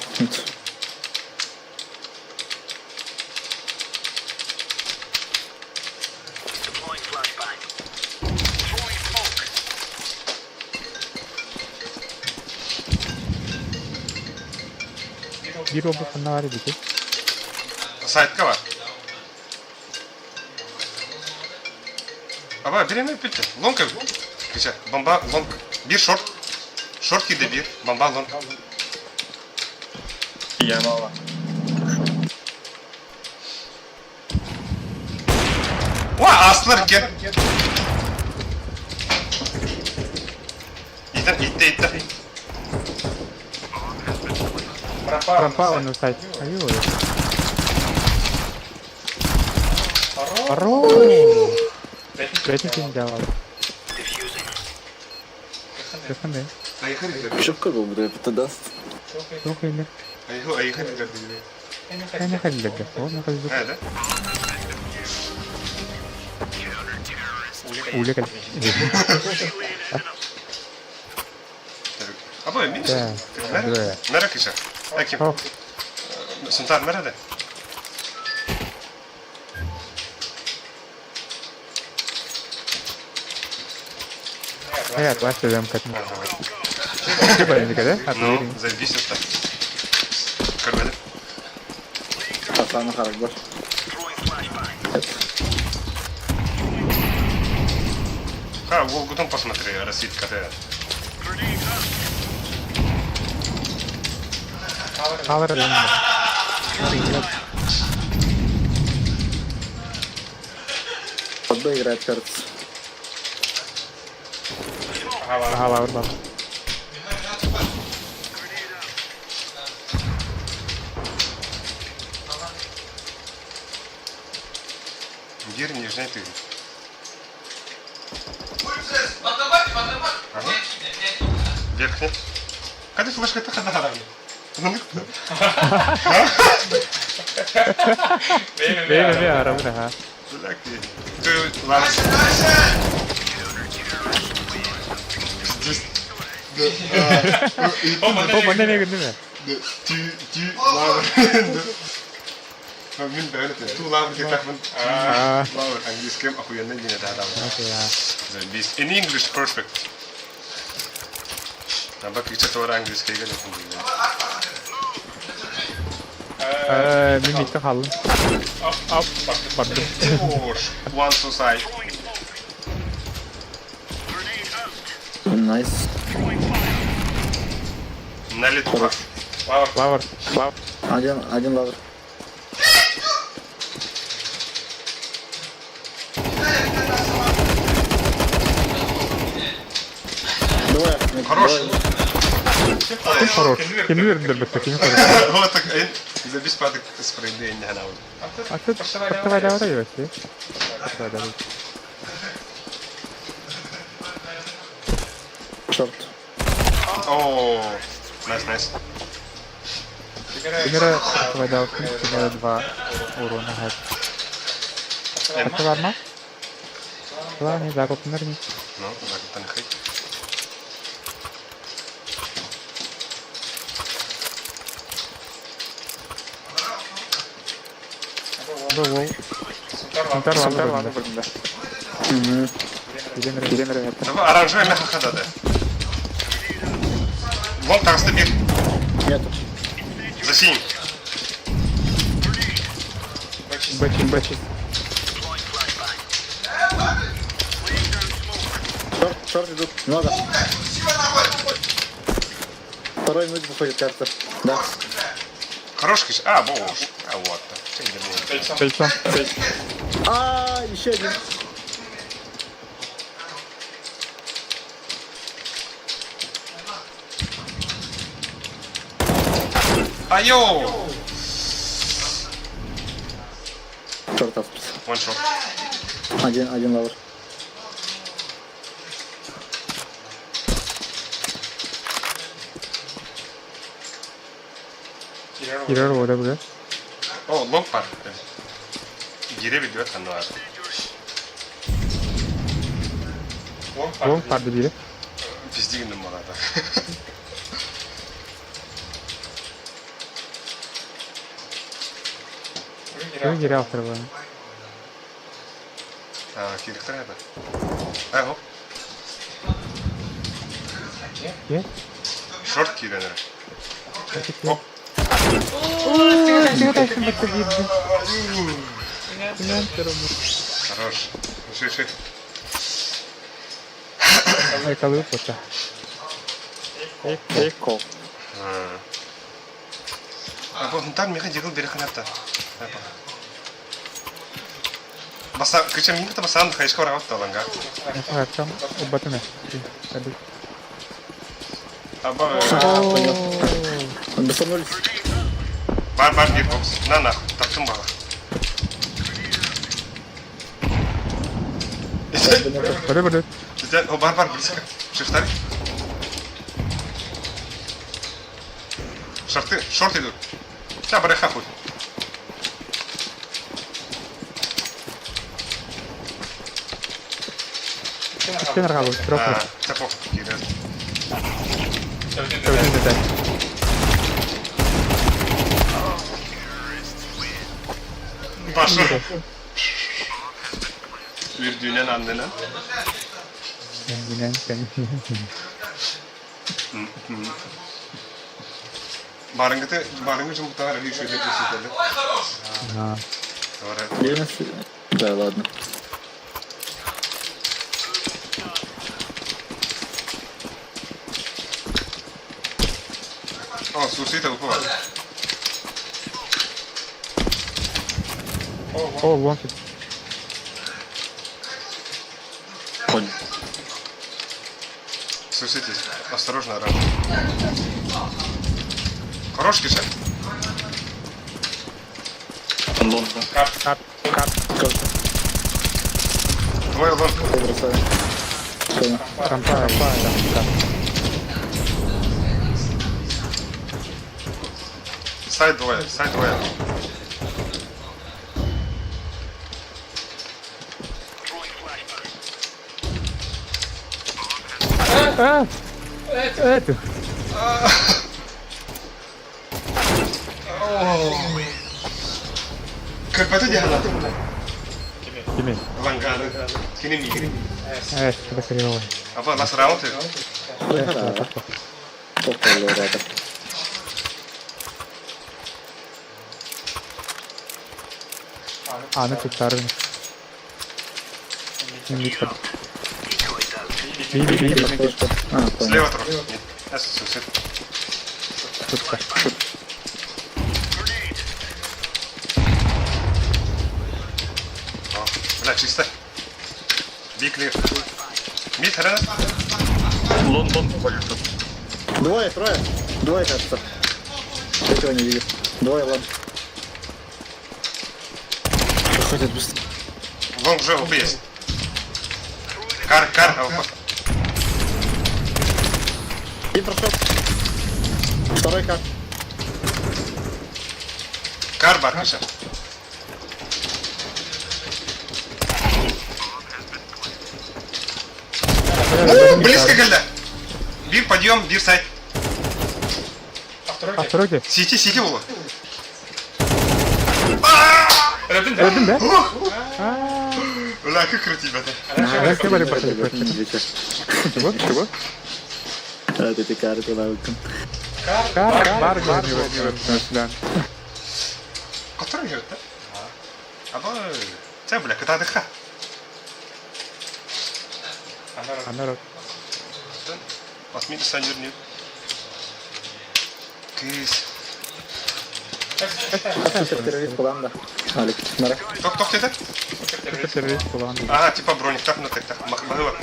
Биир обу ханна бар эбити. Сайтка бар. Аба, биреме битте. Лонг. Кича, бомба, лонг. Бир шорт. Шорт киде бир. Бомба, лонг. Я мало. Уа, аслар ке. Итте, итте, итте. Пропал на сайт. Аю. Хорош! Третий давал. Көхөнде. Айхыр. Шөпкө был бля, это даст. Туох илер. Айхыр, айхыр. Кайна халилерге. Ол на халилер. Ә, да? Уле кел. Аба, мин. Да. Мэр. Мэр кича. Аким. Ох, Сунтар мэр да? я отвачиваем как. Типа, да? Ну, заебись это. Көрмәдем. Пацаны харак бар. Ха, Волгутон посмотри, рассвитка ты. Алар. Под Б играет, кажется. Ага, лавр бар. Бир нижний ты. Ага. Верхний. Когда флешка ты хада хада. Бе, бе, бе, арабы, ага. Бля, Two last. Пиздец. О, манна эмиэ гынным ээ. Two, two лавр. Мин бэйэм two лавр диэтэхпин Аа. лавр английским охуенно диэн этэ Заебись. In English perfect. Аба кича туора английскайга Э, мин икки хааллым. Оп, Бардым. One suicide. Найс. На лету. Лавр. Лавр. Лавр. Один, один лавр. Двое. Хорош. Двое. Ким хорош. Кими үөрдүлэр кими хорош. Вот так, забись падок спрейды не гнал. А ты портоваля вообще? Портоваля. Шорт. О, найс, найс. Примера портоваля примерно 2 урона хэт. Портоварма? Главное, закуп нырни. Ну, закуп танхай. Был. Сунтар ладно. Угу. Давай, оранжевый меха хадада. Вон там стабиль. Нету. За синим. Бэчи, бэчи. Шорт, шорт идут. Много. Второй мид выходит, кажется. Да. Хорош киш. А, боже. А, вот. Кольцо. А, еще один. А, йоу! Шорт аспид. One shot. Один, один лавр. Кирилл вода бля. О, лонг пар. Гире ведет хануар. Лонг пар добили. Пиздигнем малата. Кирилл Кирилл второй. А, Кирилл второй это. А, хоп. Е? Шорт Кирилл. Оп. Хорош. Ши, ши. Ай, колы пота. Эко. А, вот там меха дигл береханатта. Баса, кричам, не это басан, хайшка варагат таланга. Там убатыны. Аба, Бесанулись. бар бар бир бокс. На на, таптым бала. Бары бары. О, бар бар близко. Шифтарь. Шорты, шорты идут. Сейчас барыха хуй. Спиннер хабы, А, цепок, Кирилл. Паша. Үрдүнэн аннынан. Барынгыты, барынгы жумукталар үй шөйдө көрсөтөлү. Да, ладно. О, сусита упала. О, вон тут. Понял. Суситесь. Осторожно, оранж. Хорош, Киша? Лонг. Кап, кап. Двое лонг. Бросаю. Понял. Рампа, рампа, рампа. Сайд двое, сайд двое. А! Это. Көрбөтө дьаһана. Кими? Ланганы. Кини миигин. Э, это хреново. Апа, нас раунд. А, ну тут старый. Не Би, би, би. Слева трохи. Нет. Сусед. Тут Бля, чисто. Би клир. Мид, хрена. Лондон. Двое, трое. Двое, кажется. Третьего не видел. Двое, ладно. Проходят быстро. Лонг уже ОП есть. Кар, кар, АВП. Один прошел. Второй как? Кар бар, Миша. Близко, Гальда. Бир, подъем, бир, сайт. А второй где? Сити, сити было. Öldün be. Бля, как круто, ребята. А, как были пошли? Чего? Чего? А, ты карту навыком. Кар, бар, бар, сюда. Который говорит, да? Аба, це, бля, кота дыха. А народ. Отмени санжир Кыс. Террорист Пуланда. Алик, нара. Ток, ток, это? Террорист план. Ага, типа броник, так, на так, так, махбагыва.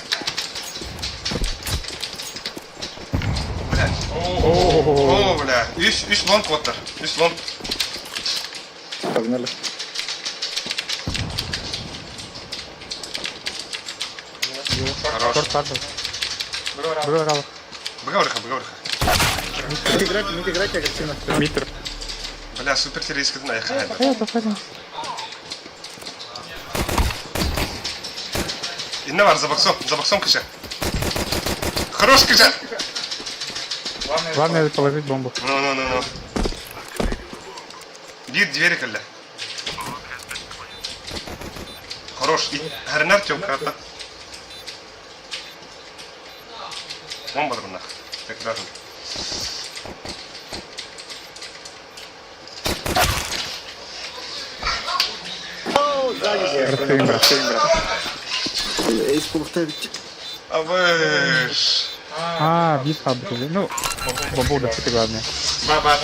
Бля. О, бля. Үс, үс лонг оттар. Үс лонг. Погнали. Хорош. Шорт падал. Бро, Быгаврыха, быгаврыха. Мид играйте, мид играйте агрессивно. Митр. Бля, супер террорист, на их. Э, заходим. Инна бар, за боксом, за боксом кыша. Хорош, кыша. Главное положить бомбу. Ну, ну, ну, ну. Бир двери калля. Хорош. И Харнар тем карта. Бомба нах. Так даже. Расстоим, брат. Эйс полуставить. А вы ж. А, бис хаб. Ну, бомбу удастся, главное. Баба.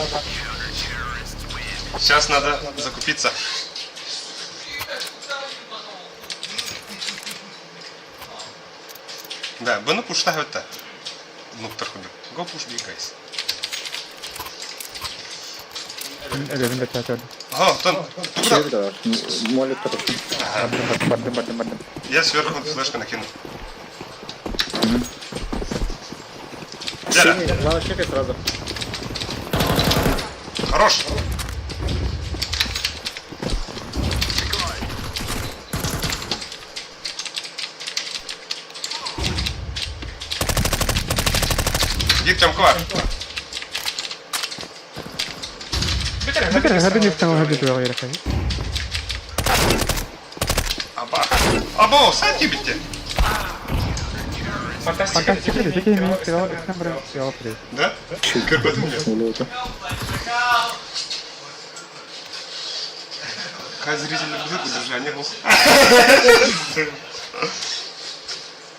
Сейчас надо закупиться. Да, бұны пушта өтті. Нуктар худу. Go push B, guys. Элевин до тебя Ага, тон. Туда. Чего Молик потом. Бардым, бардым, бардым. Я сверху флешку накину. Дяля, Синий, надо чекать сразу. хорош. Дик Тямкова. Битер, гады не стал гады твоего Аба. Або, сам тебе. Фантастика, такие меня сказал, сказал, Да? Көрбөтүм мне. Улута. Хай зрители будет удержание был.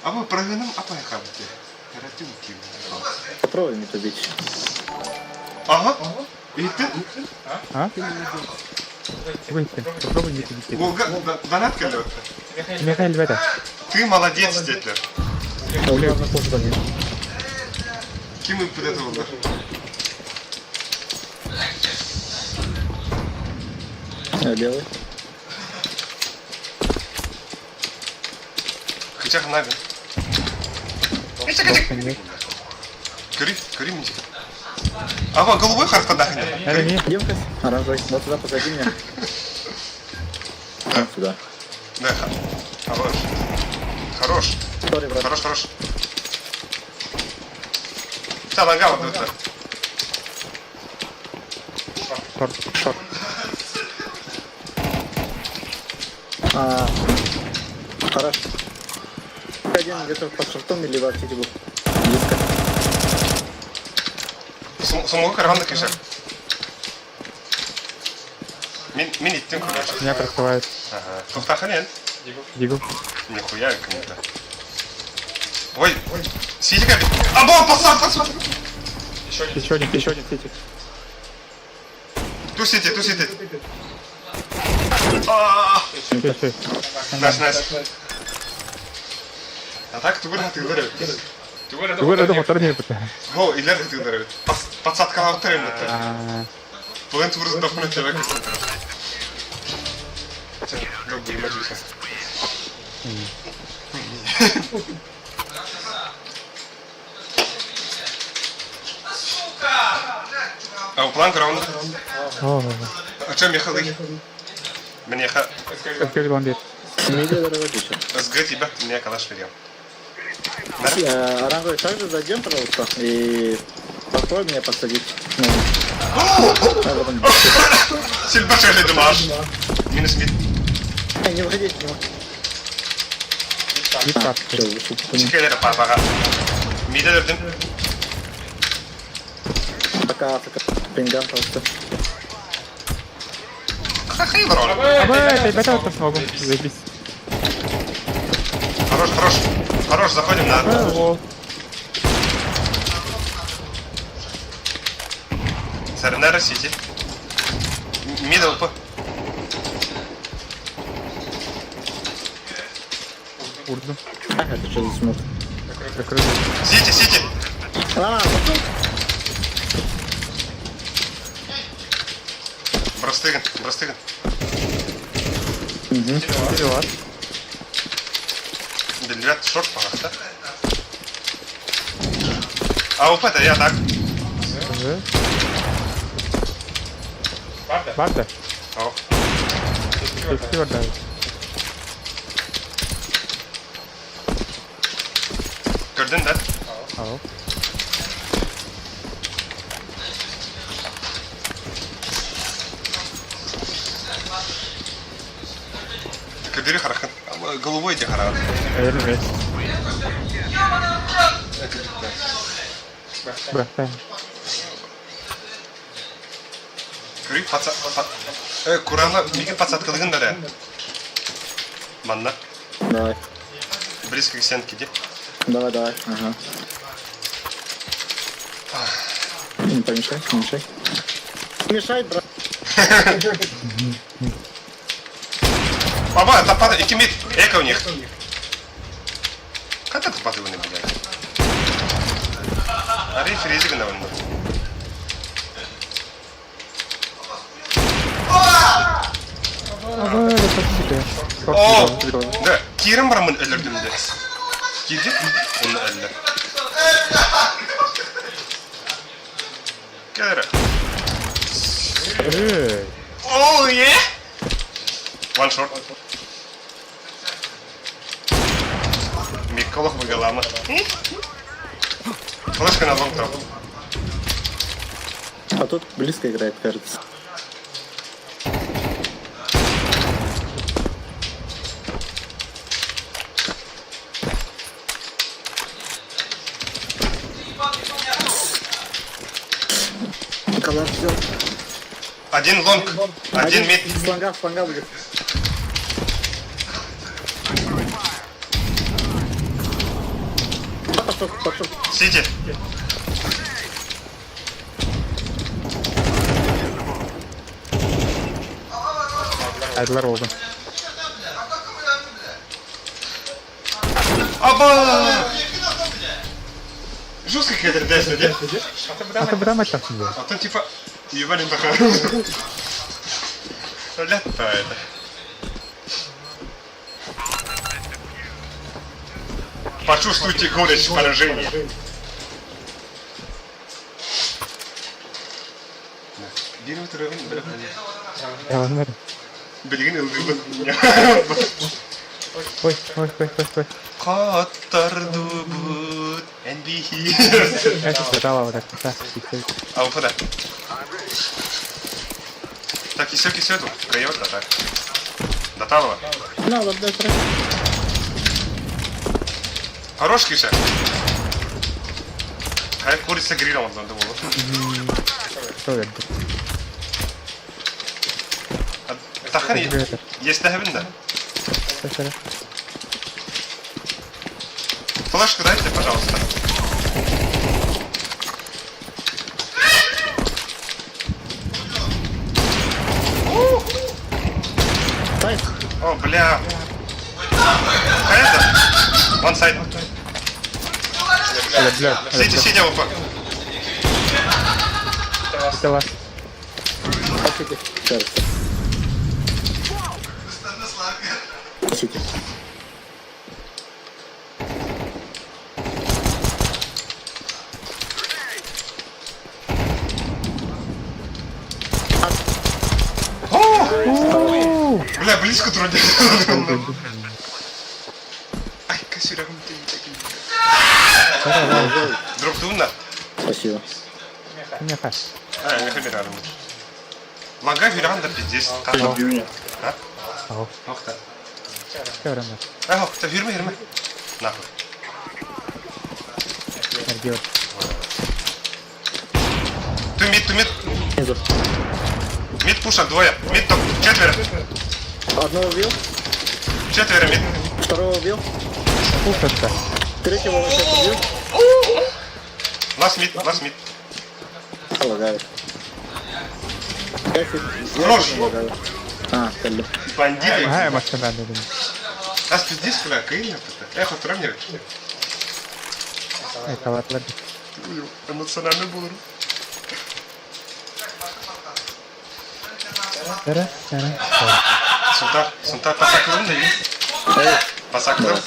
Або провинам апай хабте. Каратюнки. Попробуй мид убить. Ага. И ты? А? Выйти. Попробуй не убить. Волга, донат келді. Михаил, ребята. Ты молодец, Тетлер. Можно позже за ним. Ким и это oldu? Левый. Кычах набин. Көрі, көрі музыка. Ага, голубой харта Эми. Девка, оранжевый. Вот сюда позади меня. Вот сюда. Да, хорош. Хорош. Сори, брат. Хорош, хорош. Саланга барбыттар. Шорт, шорт. А, хорошо. Один где-то под шортом или в сити был. Близко. Смогу караван кишер. Мин, мин иттим, короче. Меня прикрывает. Ага. Туохтааххын? Дигл. Нихуя кому-то. Ой, сидика. А, бо, пацан, пацан. Еще один сити. Two city, two city. А, Все, все. Nice, nice. А так тугур хатыгылар эбит. Тугу эрэ хотор диэбитэ. Хо, илэр хатыгылар эбит. Подсадкалаабыттар эбит. Аа, Бүгүн тугур дохуна тебе көстөн. Go game адьюся. А план раунд. Оо. А чем ехал? Мне ха Өскөж бандит. Медиа дорогой еще. СГ тебя, мне калаш берем. Оранжевый также зайдем, пожалуйста, и попробуй меня посадить. Ну, а потом- Сильбашер дымаш. Минус мид. Не, не выходите, не выходите. Биир А, пас. всё, вышел. Чекелер папаға. Миде дердим. Пока, пока. Пингам, пожалуйста. Хахай барон. Абы, ребята, вот смогу. Заебись. Хорош, хорош. Хорош, заходим на. О, Сарнера Сити. Мидл п. урду. А, это что за смог? Закрыли. Сити, Сити. А, пошел. Брастыгин, Брастыгин. Перевар. Бельвет шорт пағақта. А УП это я так. Уже. Барда. О, Тексти барда. Көрдің да? Ау. Көдүрү харахын. Головой де харахын. Наверное, весь. Это битта. Бросаем. Көрүй паца... Э, Курана, миген подсадкалыгын да. Манна. Давай, Близко к стенке, де. давай, давай. Ага. Не помешай, не мешай. Не мешай, брат. Баба, тапады, икки мид. Эко у них. Как это тапады вони, блядь? Ари фрези гына онда. Абы, это сити. О! Да, кирим бар мын өлөрдүм де. Кирди, оны өллөр. Кэлэр. Эй. Oh yeah! One short. Миколах выгалама. Флешка на long drop. А тут близко играет, кажется. Калаш взял. Один long, один mid. С лонга, с лонга будет. Пошел, пошел. Сити. Айдылар oldu. Аба! Жестко хедер десне, де? Ата бра маттасın be. А то типа ебали такая. Лето это. Почувствуйте горечь поражения. Биир өтөрөбүн бөлөх Yalanlar. Билигин ылдыыбын. Ой, ой, ой, ой, ой. Каттардыбыт. Ылбыт NBC. А да. Так, кисё, кисё тут. Кайот, да так. Даталова. На, да, да, Хорош, Киша. Хай курица грилем онтон да буолуо. Тахын естәһебин да. Флешку дайте, пожалуйста. О, бля. Хайда. One side. Сиди, сиди, опа. Кажется. Сити. Бля, близко трудно. Ай, косюрягом ты не такие. Друг тунна. Спасибо. А, я хамирарым. Лага виранда пиздец. Убью меня. Ох та. Ах, та фирма, фирма. Нахуй. Ту мид, ту мид. Внизу. Мид пуша, двое. Мид топ. Четверо. Одного убил, Четверо мид. второго убил. Третьего сейчас убил. Лас мид, лас мид. Лагает. Я Хорош. лагаю. А, калли. Бандиты. Ас пиздец, бля, кыйна это. Эхо, тромнер. Эмоционально было. Сунтар, сунтар, пасаклым да Пасаклым.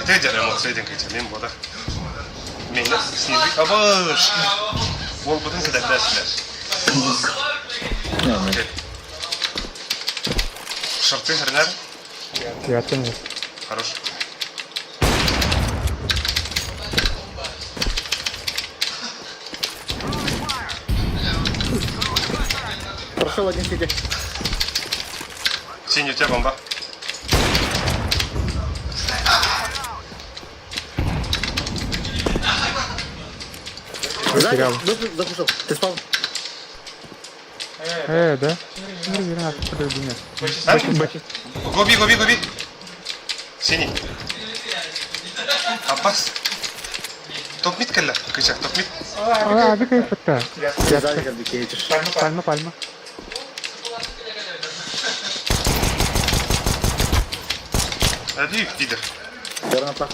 Ити дьэ эмоция диэн кыыча мин буотах. Мин снизу абыш. Уолбутун кэтэбэсилэр. Шорты хренер. Хорош. Прошел один сити. Синий, у тебя бомба. Сзади, запушил. Ты спал? Да? Гоби, гоби, гоби. Синий. Апас. Топ мид кэллэ. Кычак, топ мид. Ты сзади как бы едешь. Пальма, пальма. Ади, пидор. Верно, плохо.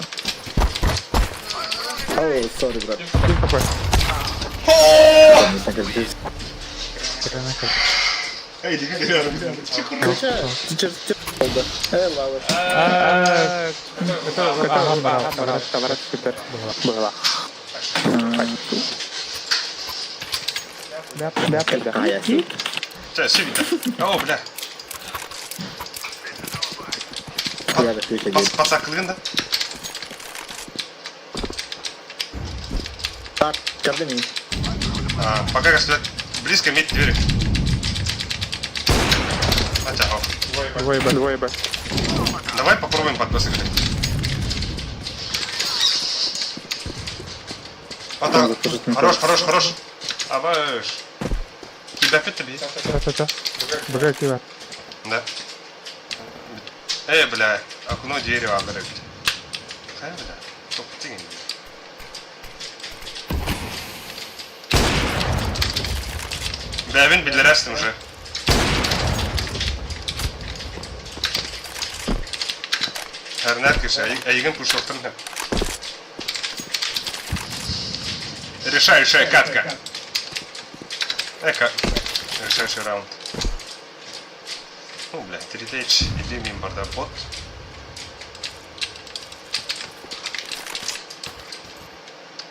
Ой, сори, брат. Не знаю, как здесь. Эй, иди, Включай, ты через да. Лава. А, я Чэ, сиви да. О, бля. Я включаю. Пас, пасаклын да. Так, кардами. А, пока как близко мид двери. Хотя, о. Двое Б. Давай попробуем под Б сыграть. Вот так. Хорош, хорош, хорош. Абаш. Кидапет тебе. Да. Эй, бля, окно дерево обрывать. Хай, бля. Топ тигин. Бля, вин биллерастым уже. Эрнер кише, айгын пушоктан. Решающая катка. Эка. Решающий раунд. Ну, бля, 3H или мимбарда бот.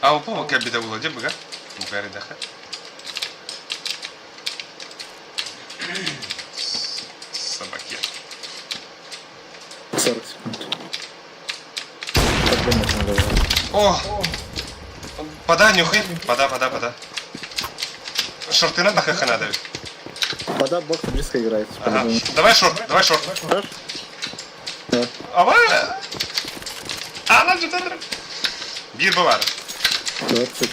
А у пова кабида була, где быга? Мукари даха. 40 секунд. Подумать надо было. О! Пода, нюхай. Пода, пода, пода. Шортына тахыха надо. Пода бокс близко играет. Ага. по-любому. Давай шорт, давай шорт. Хорош? Да. Ава! Ана жетер. Биир баар. 20.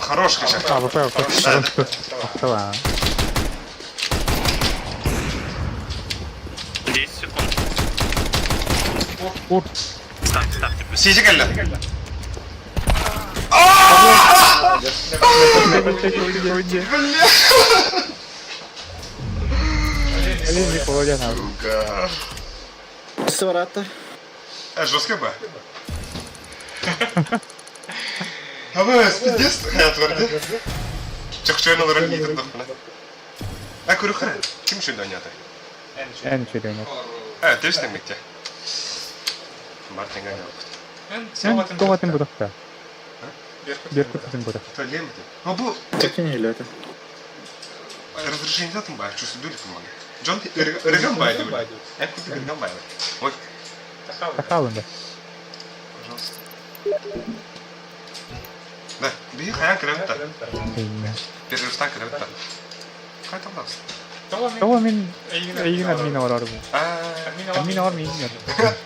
Хорош, Качак. А, ВП, ВП. Да, да. Ахтала. 10 секунд. Ур. Ставьте, ставьте быстро. Сизи кэллэ. Блин, не поводя Сука. Сварата. Жестко бы. Ава, пиздец, хайатварды. Чахчуэн олорон иитин тохпуна. А көрүхэ. Ким шүндө ойнята? Эн үчүгэй. Э, тэвстэн митте. Мартин гана. Эн тоҕатын будахта. Беркутатын будах. Төлем де. А бу Так не или это? разрешение датым ба, чувствую дули помогает. Джон ырган бай деп. Эн курдук ырган бай. Ой, Тахалында. пожалуйста. Да, биһи хайан кырабытта. Перерыстан кырабытта. Кай тамдабыз? Тоҕо мин эйигин админ оҥорорбун. Аа. Админ оҥор миигин.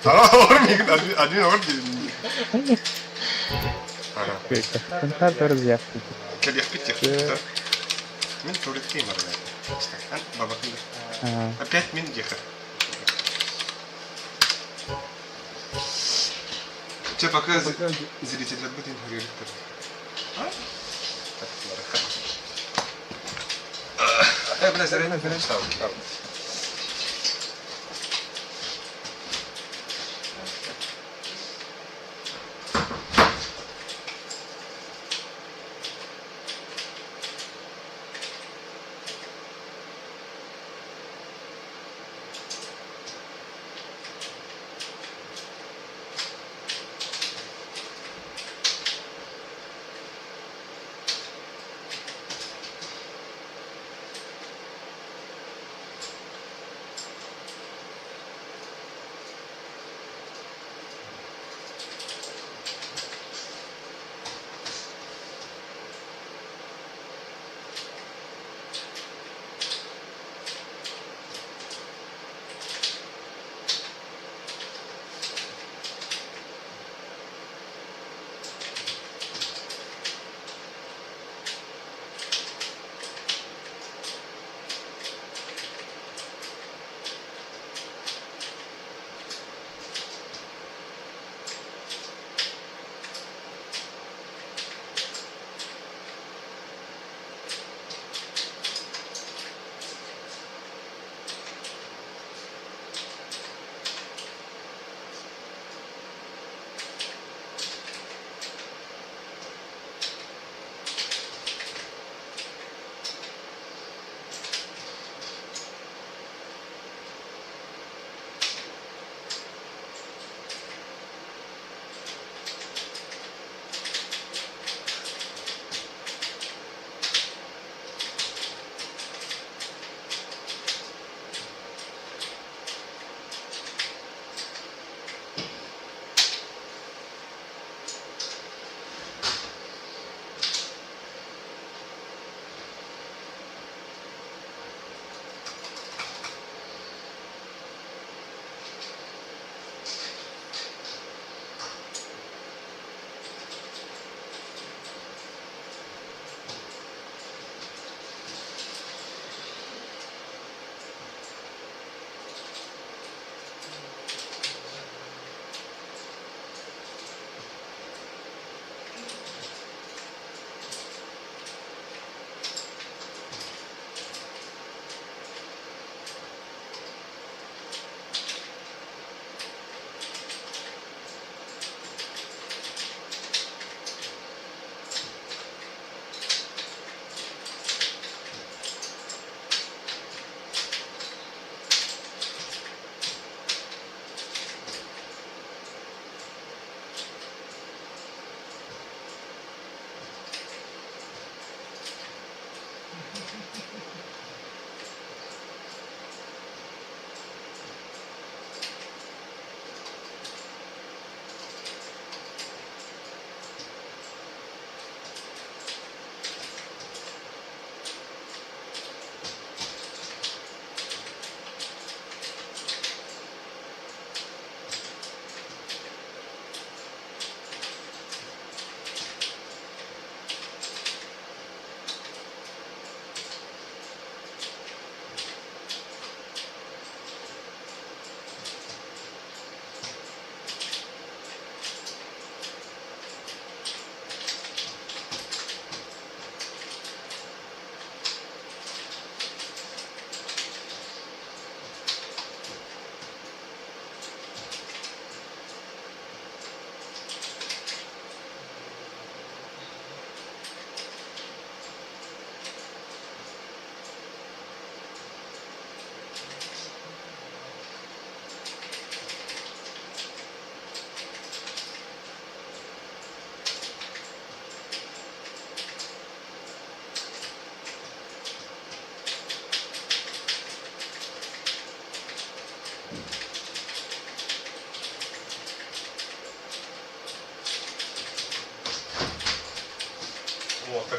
Оор миигин админ оҥор диэн. Ага. Контар төр зияхты. Кэлиэхпит диэх. Мин туалетке барар. Ан бабакында. Опять мин диэхэ. Че пока зрители будет интервью. А? Так, бараха. Э, бля, зря не стал.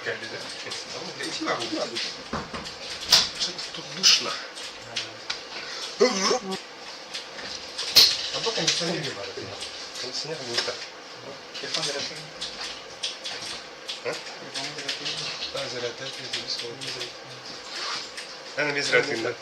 Иди нахуй. Что-то тут душно. А то кондиционер не надо. Кондиционер будет так. А? Да, заряд, Ана без рәтин.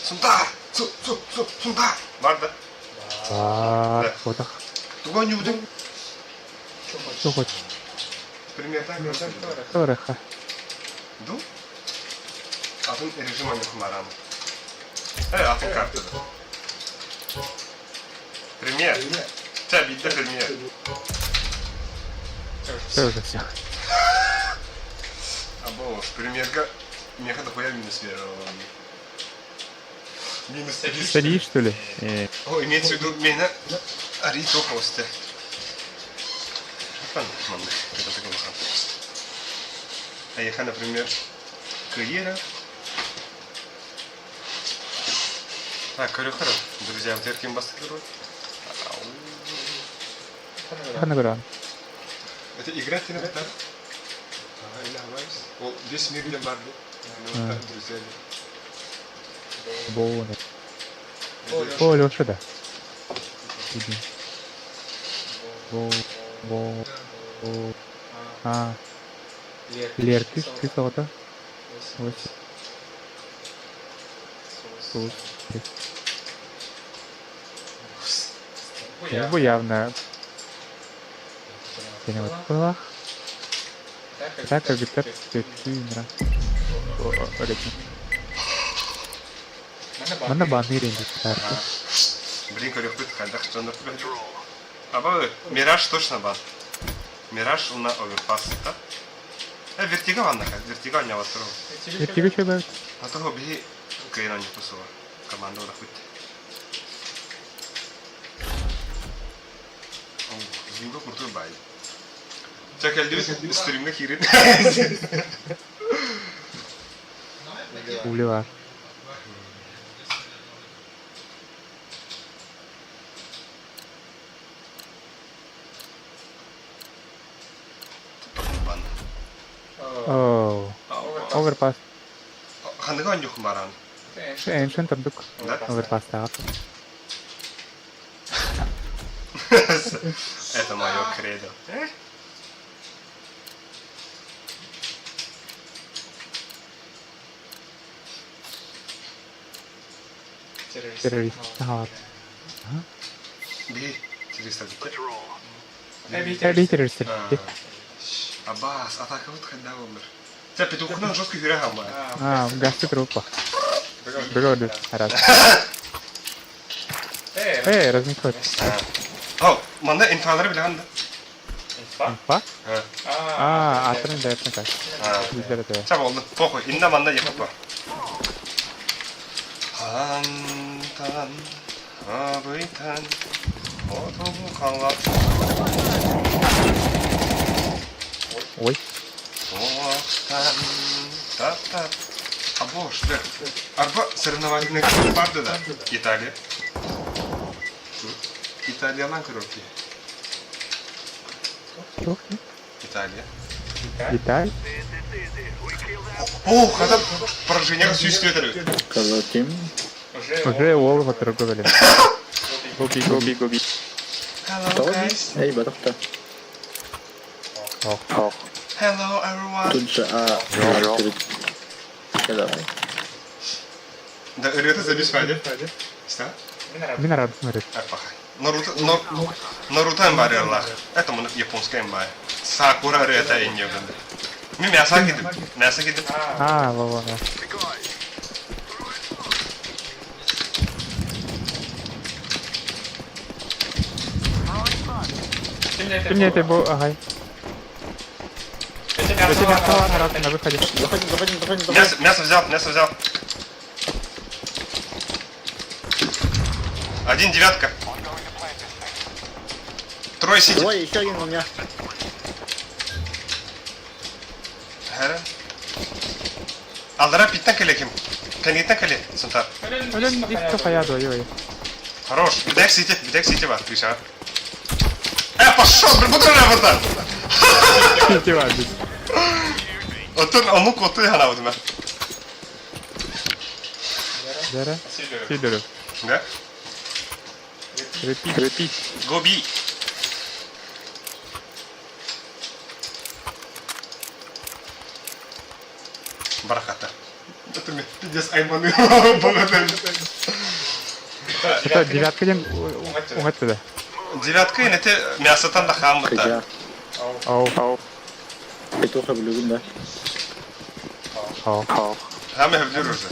Сунтаар! Су, су, су, Сунтаар! Бар да? Бар, ботах. Тугу оонньуубутуй? Туох Примерно, Торыха. Ду? Атын режим оонньуохумаран. Э, атын картада. Премьер. Чэ, биирдэ премьер. Все уже все. Або премьерга миэхэ дохуя минус веровала. Минус 3. Садись, что ли? О, имеется в виду меня ари тохосте. А я, например, карьера. Так, көрө Друзья, вот ким бастыклар Хана көрөн. Это игра ты на так? Ол весь мир диэн баар Ну, друзья. Бо. О, Леша, да. Иди. Бо, бо, бо. А. Лер, ты, ты сота. Ось. Сус. Бу явно. Вот была. Так, как бы ты Манна баанныыр инде Блин, көрөхпүт хайдах дьоннор Аба, Мираж точно бан. Мираж уна оверпас, да? Э, вертига ванна, вертига не ватыру. Вертига что баар? А того биһи кыйын оонньуу команда удахпыт. О, звуга крутой бай. Чэ, кэллибит стримҥэ киирин. Ули бар. Бан. О, оверпас. Ханныгы оонньуохумаран. Эншен турдук. Да? Оверпас таах. Это мое кредо. Террорист. Ага. Би, террорист Эли террорист. Абас, атака вот когда умер. Тебя петухнан жестко хюряга А, гасты трупа. Бегоды. Раз. Эй, размикот. О, манна инфалары билэҕин да? Инфа? А, атын да это как. Билдер это. Ча болды. Похуй, инна манна ехать бар. Антан, абыйтан, отубу халат. Ой. Оқтан, та-та. Або, что? Арба соревновательный барды да. Италия. Италиялан көрөкки. Чух? Италия. Италь? О, хата поражение сүйістіп Казаким. Уже ол ватры говорили. Гоби, гоби, гоби. Hello guys. Эй, батахта. Ох. Ох. Hello everyone. Тут же А. Давай. Да, ырыата забис файда. Что? Мин рад смотреть. Наруто, Наруто эмбарыаллах. Это муну японская эмбар. Сакура ырыата инньөгүн. Мин мяса кидим. Мяса кидим. А, во-во, да. Ким это бу агай? Өтө мясо бар, раз на выходе. Заходим, заходим, заходим, заходим. Мясо, мясо взял, мясо взял. Один девятка. Трое сити. Двое, еще один у меня. Хара. Алдара питтен кэлэ ким? Кэнниттэн кэлэ, Сунтаар. Өлөн икки хайа дуо, ой. Хорош. Бүтэк сити, бүтэк сити бар, Гриша. Э, пошел, блин, бутырына бутар. Сити бар бит. Оттон омук оту ханаабытым ээ. Дәрә. Сидоров. Да? Repeat. Repeat. Гоби. Барахата. Это мне пиздец айманы богатырь. Это девятка ден уҥатты да. Девятка это мясотан да хаммыта. Хотя, Ау. Ау. петуха блюгун, да. Ау. Ау. Хам хөвлөр уже.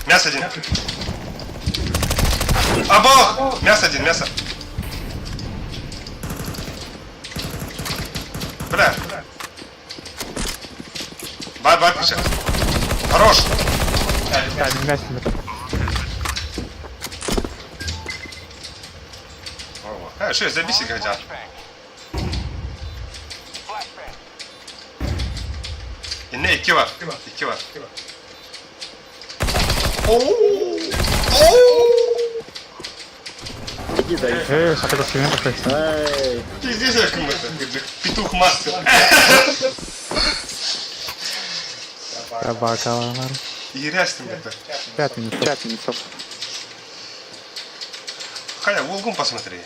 Мясо один. Або! Мясо один, мясо. Бля. Бай, бай, пиша. Хорош. Так, мясо. А, что, забейся, хотя. Инне икки бар. Икки бар. Оу! Оу! Иди, дай. Э, сатыга сүйен такой. Ай, Пиздец, я кому-то. Петух мастер. Табакалар. Иерястым это. Пять минут. Пятница. Халя, Волгум посмотри.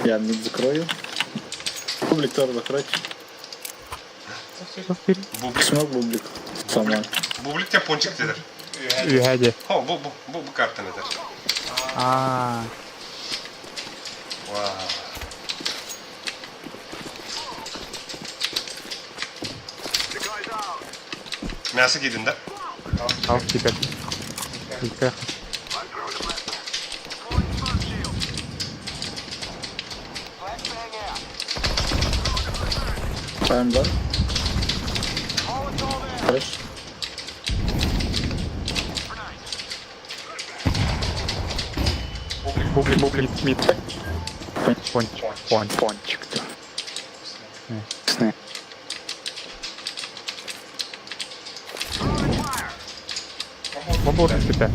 я мид закрою. Бублик тоже закройте. Бублик. Смог бублик. Сама. Бублик тебя пончик дедер. Үһәде. Хо, бу бу бу бу картаны дер. А, Вау. Мясо кидин, да? ал теперь. Икки. Time done. Хорошо. Бублик, Бублик. Мид. Пончик. Пончик. Пончик. Да. Сны. Бобур тебя.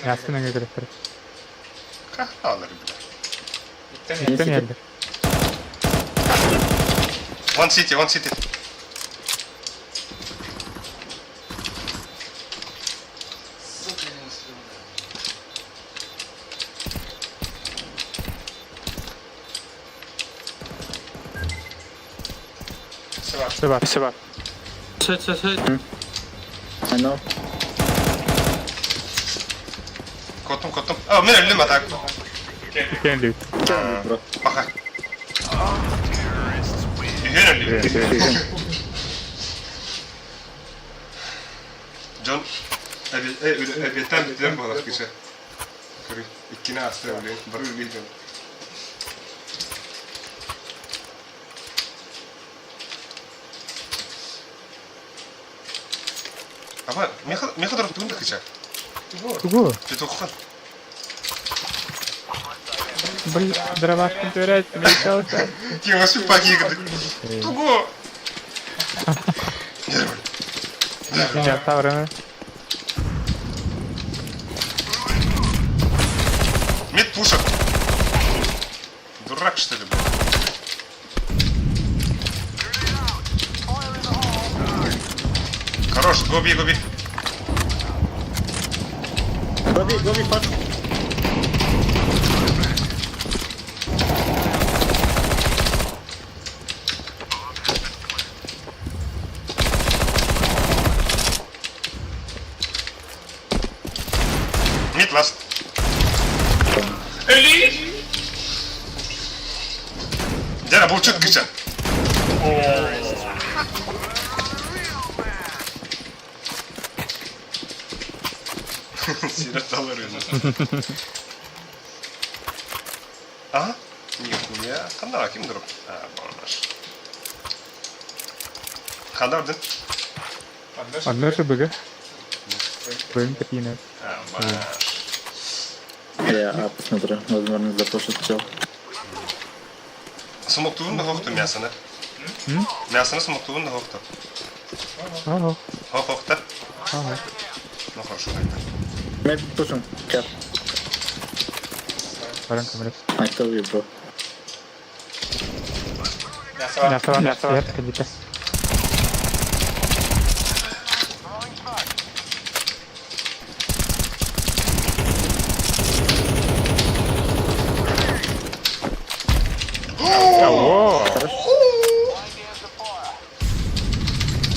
Мясо на говорит. Кахалар, бля. Иттен елдер. One city, one city. Сыба. Спасибо. I know. Коттум, коттум. А, мен өлдүм атак. Иттен лүт. Бро. Баха. Үһүн өлдүм. Джон, әбеттен битер болар кеше. Көрі, иккини асты өлейін, бір өлейін. Аба, меха дұрып түгін кеше. Тугу. Петуххан. Блин, дробашкин төрәт, мечался. Кем паки Тугу. Я тавраны. Мид пушек. Дурак, что ли, блин? Хорош, гоби, гоби. Гоби, гоби, фast. Мид ласт. Эли! Дьэ, булчут кыча. Сирэр таларыына. А? Нихуя. Ханна ким дроп? А, бонаш. Ханна орден? Онно РБГ. Бэйэм кэтиинэ. А, баш. Я А посмотрю, возможно, запушит чел. Смоктуун да хохту мясоны. Мясоны смоктуун да хохту. Ага. Хох-хохта. Ага. Ну хорошо тогда. Maybe push him. Cap. Баран көмөлөс. I kill you, bro. Мясо мясо. Яр кэлбитэ.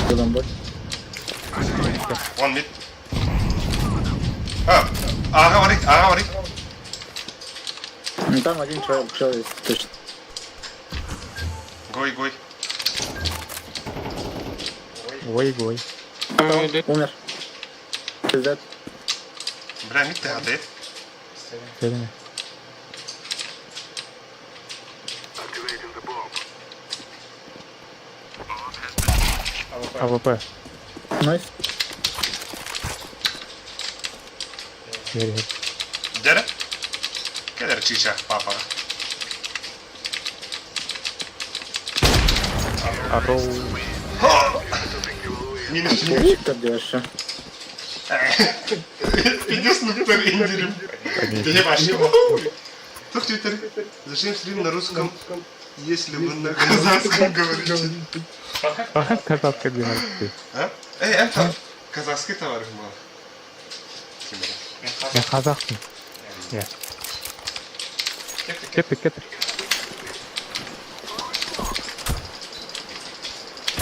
Good on board. One mid. А, ага варик, ага варик. Ну там один чел, чел есть, точно. Гой, гой. Ой, гой. Умер. Пиздец. Бля, мид ты хатает. Кэлимэ. АВП. Найс. Иһэр иһэр. Дьэрэ. Кэлэр чыыча, папа. Арроу. Минус Чик там вообще. Пиздец, ну индерим. Ты вообще. Тух твиттер. Зачем стрим на русском, если вы на казахском говорите? Казахская 12. А? Эй, это казахский товар мало. Мен қазақпын. Иә. Кеттік, кеттік.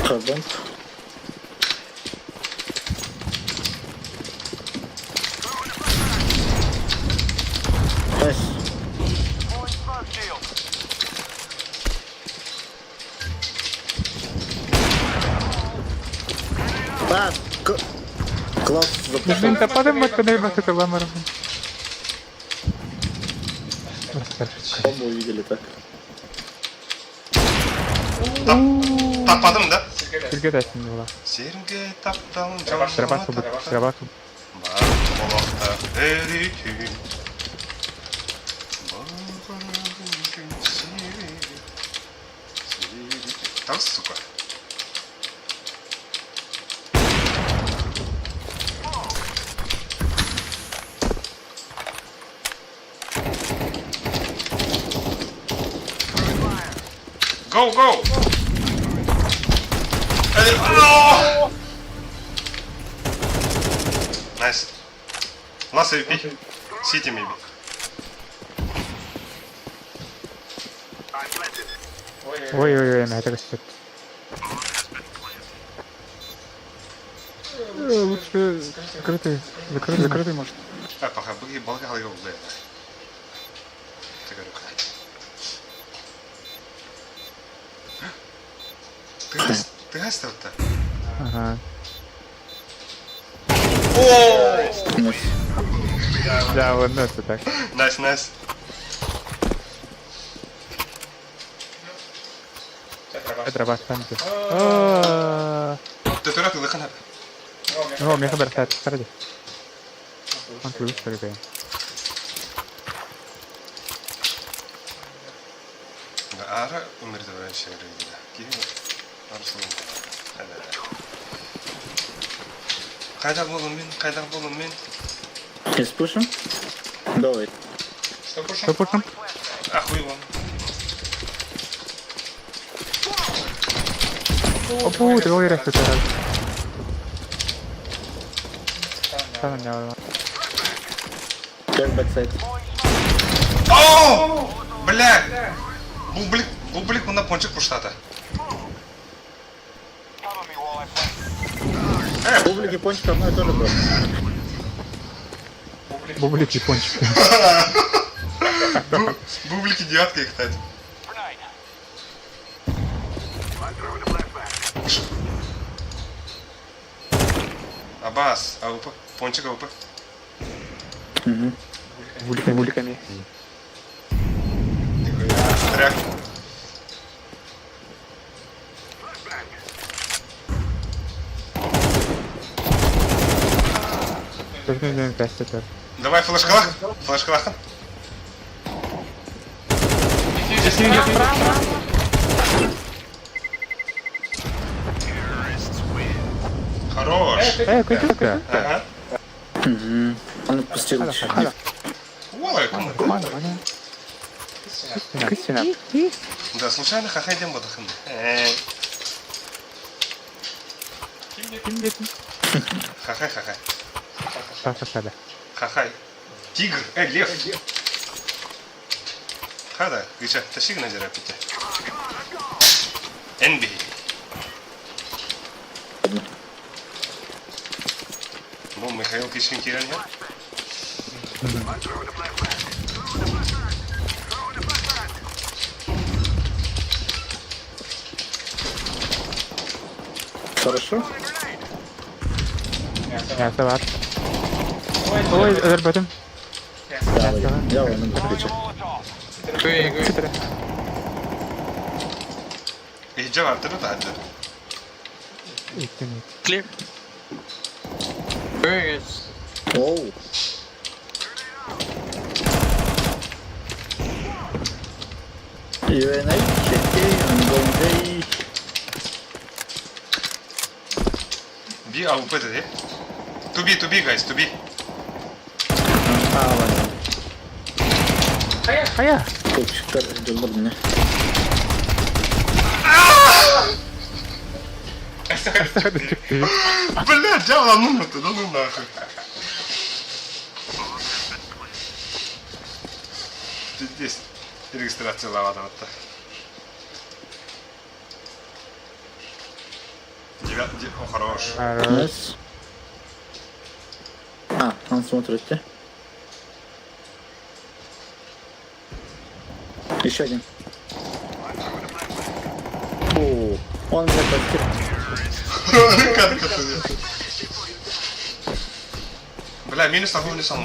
Хаббомб. Найс. А, Класс запушил. Блин, тападым баттанай басыта ламарым. Бомбу увидели так. Таппадым да? Сиргэ тәсин була. Сирге тапталым Дробаш бут, дробаш. Бар болақта өрүтүн. Там, сука. Go, go! Oh! Nice. Last AWP. City maybe. Ой, ой, ой, это көстөт. Лучше закрытый, закрытый, закрытый может. А, пока бы балга его было. Ты говорю, Ты гастер-то? Ага. О! Найс. Да, вот ну это так. Найс, найс. Дробаш там. Ты турат улахан О, меха барсат, сарди. Он плюс сарди. Ара умиротворен шегрейда. Киһи арыслан. Кайда болдум мен? Кайда болдум мен? Сейчас пушим? Давай. Что пушим? Ахуй вам. Опу, ты ой, раз это. Как backside. О! Бля! Бублик, бублик на пончик пуштата. Бублик и пончик одно и то же, бро. Бублик и пончик. Бублики девятка их кстати. Абаас, АВП, пончик АВП. Угу. Вуликами. Нихуя, тряк. Давай флешкалах, флешкалах. Хорош. Э, көтүккэ. Ага. Угу. Он отпустил. Уолай, кому? Кристина. Да, случайно хахайдем бодахын. Хахай, хахай. Сасасада. Хахай. Тигр, лев. Хада, гыча, тащи на пите. NB. Бу Михаил Кишин кирен я. Хорошо? Мясо бар. Ой, өлөрбөтүм. Да, я вон включу. Иһдьэ бартыры таһырдыр. Иттин. Clear. Оу. UNA, окей, I'm going day. Би АВП деді. To be, to be, guys, to be. А, ладно. Хайа. Көпчүктөр жолдор эмне? Бля, дьявол, ну ты, да ну нахуй. Здесь регистрация лавада вот. Девят, о, хорош. Nice. А, он смотрит, да? Еще один. О, он меня подтер. Как это? Бля, минус того, минус того.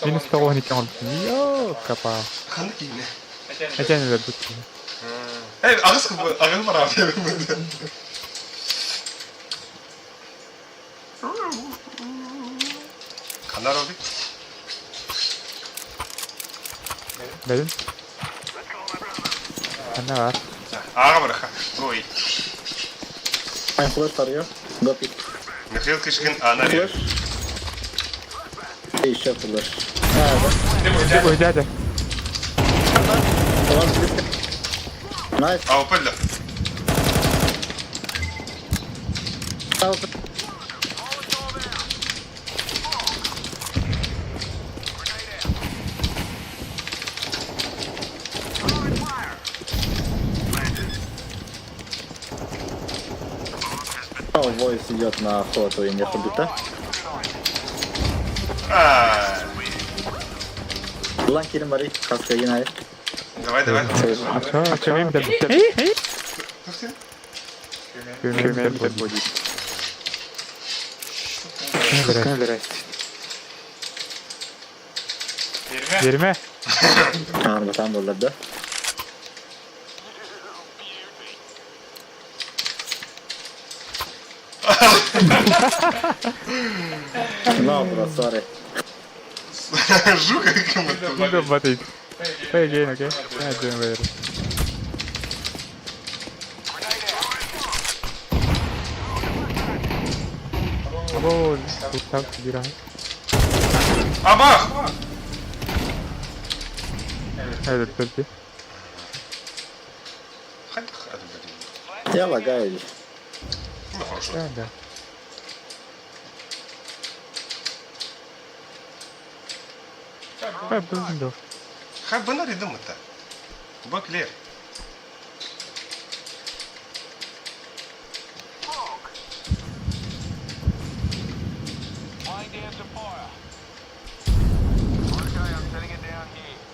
Минус того не тянул. Йо, капа. Ханды кийне. Хотя не дадут. Эй, ағыс ағыс бар abi. Канар оби. Дадын. Ана бар. Аға бар. Ой. I'm flash for you. Go pick. Михаил Кишкин, ана. Flash. И еще флеш. А, да. Ой, дядя. У вас близко. Nice. АВП да. А, О, Войс идет на охоту и не хоббита. А, Бланкери Мари, как я Давай, давай. А что, им дадут? Кремень будет. Здрасте. Берме. А, там был, да? No, bro, sorry. Жук кому-то. Да, батый. Play again, okay? Yeah, doing better. Або, тут так собирай. Абах! Этот, подожди. Я лагаю. Ну хорошо. Да, да. Ой, блин, Хай бына ридым это. Баклер.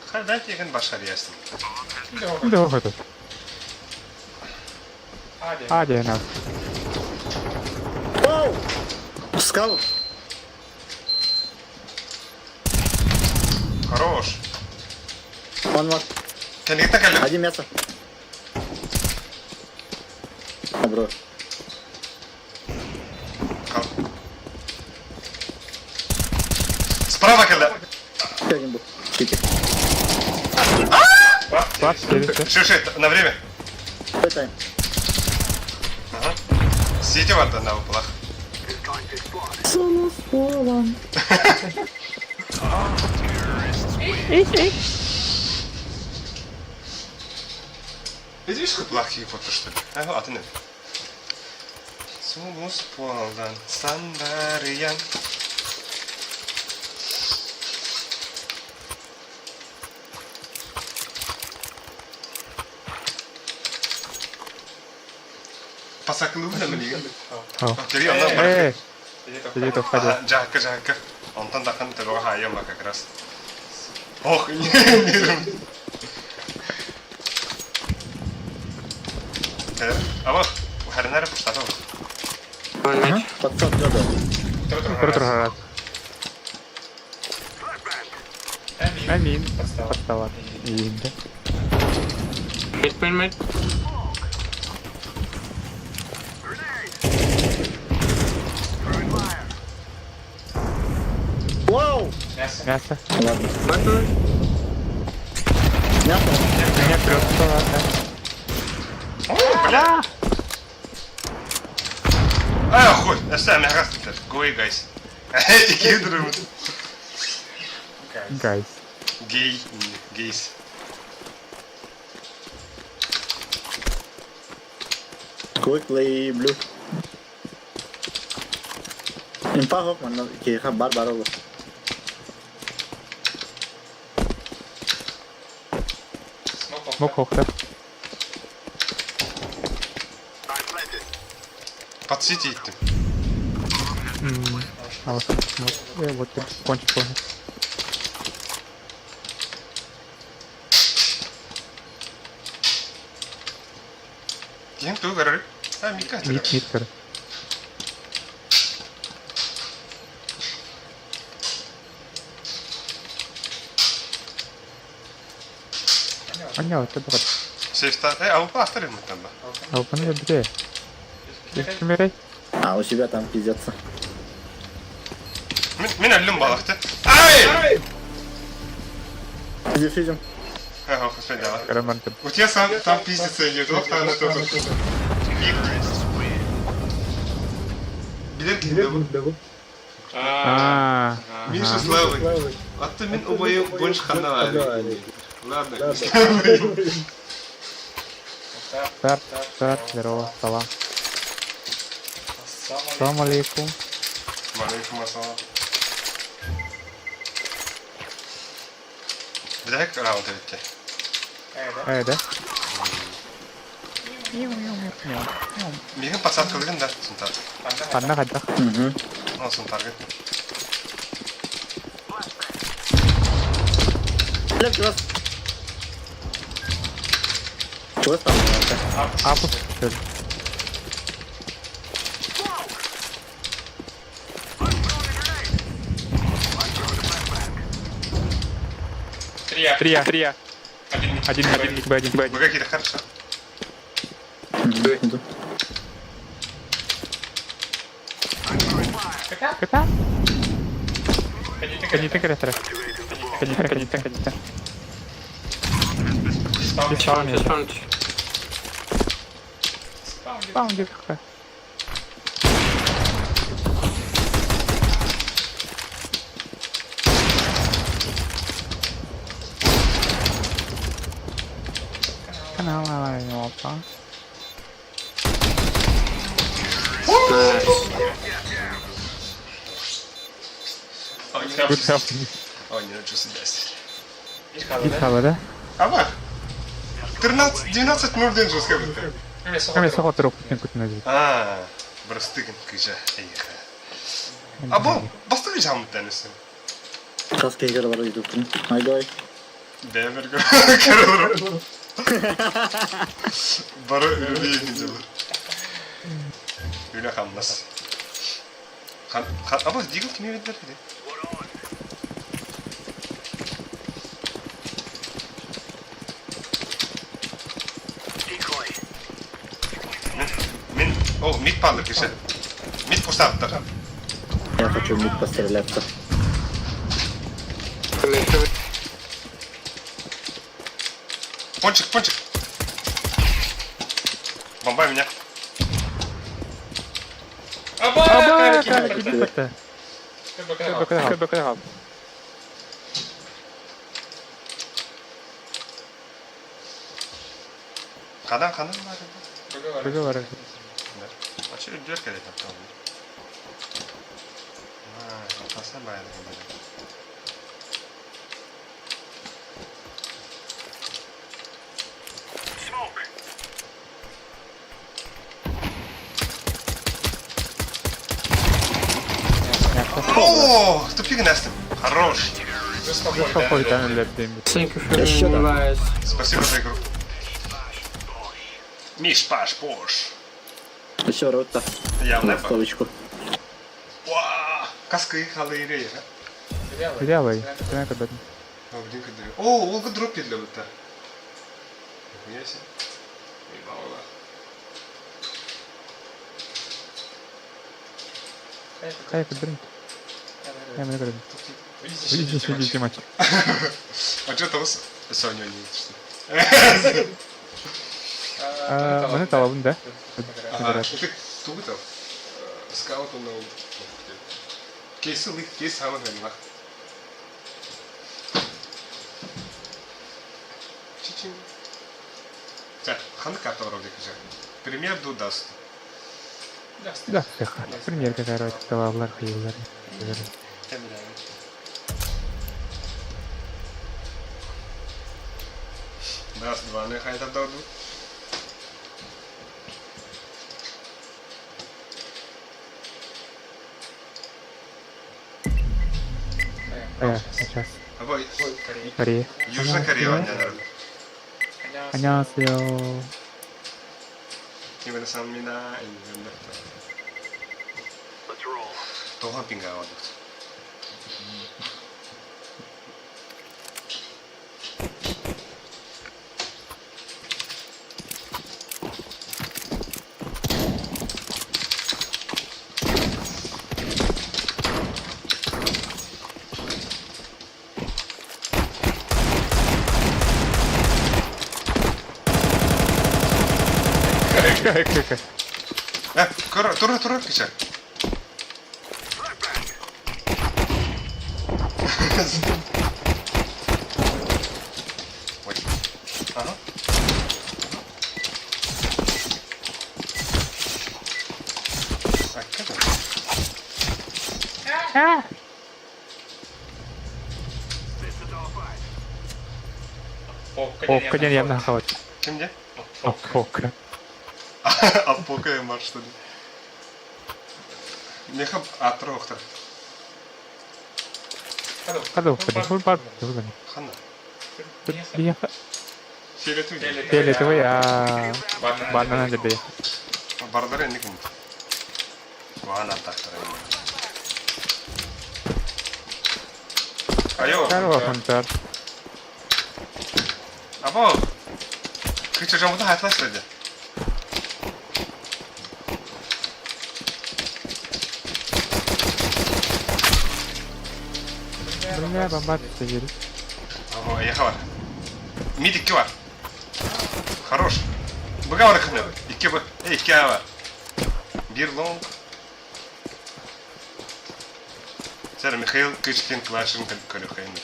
Хай дайте еген башар ясın. Да, вот. А диэн ас. Оу! Скал! Хорош. Он вот. Кэнниттэн кэллим. Один мясо. Добро. Справа кэллэ. Еще один был. Кити. Бас келсе. Ши, на время. Какой тайм? Ага. Сити барда на уплах. Видишь, хуплах и фото что ли? Ага, а ты не. Сулус полдан сандарыян. Пасакылы билигин. Кери онно бар. Э, сиди тохтоо. Жаакка жаакка. Онтон дахан төбөҕө хаайыам ба как раз. Ох, не Аба, харнара пуштата. Подсад дёда. Тур-тур Амин. Подстава. Иинде. Вау! Мясо. Ладно. Мясо. Меня прёт. О, бля! А, хуй, эссе, мягастер. Go guys. Кидрым. Гайс. Гей, гейс. Quickly blue. Импа хок манна киха бар бар ол. Смок хохта. Под сити иттим. А вот смок. Вот кончик понял. Ким ту көрөр? А, Мика. Мид, мид көр. Аня, это брат. Сейфта. Э, а упа автор там ба. А вы где? Кимерей? А у себя там пиздятся. Мин мин өллүм балакты. Ай! Дефизим. Ага, господи, давай. Караман. У тебя сам там пиздится идет, вот там что то Билер кимде бу? А, Миша Славы. А ты мин убою больше хана. Ладно. Старт, старт, здорово, салам. Салам алейкум. Алейкум ассалам. Билек раунд битте. Да? Мигин подсадка да, сунтар. Ханна хадда. Угу. Ну, сунтар. Лев, чего? Чего там? Апус. Три. Три, три. Один, один, Б, один, Б, один. Вы какие-то хорошо. Иду. Ката? Кадите кретера. Кадите, кадите, кадите. Спаун, спаун, девка. Канал, опа. Good help. Ой, не хочу сидеть. Итхала, да? Аба. 13, 12.01 жестко бітті. Каме соға тұр күткен күтін өзі. А, бұрыстығын кыжа, эйха. А бұл, бастығы жамыттан үсін. Каска игры бар ютуб. Айгай. Бәбір көрілір. Бары үрейін жылыр. Үлэ-хамнас. Абас Дигл кими биллэр ди? Мин, о, мид паллы кише. Мид пустаптар. Я хочу в мид постреляться. Пончик, пончик. Бомба меня. Аба, киберта. КБК. Хадан, хадан бар. Быга бар. Ачы үрдүөр кэлэ таптал. Таса баайда кэлэ. О, тупик Настя. Хорош. Еще да. Спасибо за игру. Миш, паш, пош. Еще рота. Я в На небо. столочку. Уа! Каска их алыйрей, Белый. Ты когда? О, блин, когда. О, Олга дроп для вот Нихуя себе. Ебало. Кай кыдырын. Я мне говорю. Видите, видите, мать. А что там с Соню не что? Маны талабын да? Ага, ты тугутов. Скаут он на Кейсы лых, кейс самый гранилах. Чичин. Так, ханы карта вроде же. Пример дудаст. Да, пример какая талаблар хайылар. Раз, два, не хайда даду. Сейчас. Абой, Корея. Южная Корея, наверное. 안녕하세요. Именно сам мина и Тохан пинга одут. Э, көр, тура, тура, кича. Ой. Ага. А, как это? О, коня я нахавать. Ким где? О, пока. А пока марш, что ли? Меха атрохтар. Хадо, ходи, бар, Хана. Бияха. Фиолетовый. Фиолетовый, а банан для Бардары не кумт. Вана тахтар. Айо. Карва хантар. Або. Кыча жамуда хатлаш деді. Бля, бомба сидели. Або, яха бар. Мид 2 бар. Хорош. Быга бар кыны. 2 б. Эй, 2 А бар. Бир лонг. Сэр Михаил Кычкин клашын көрөхәйін.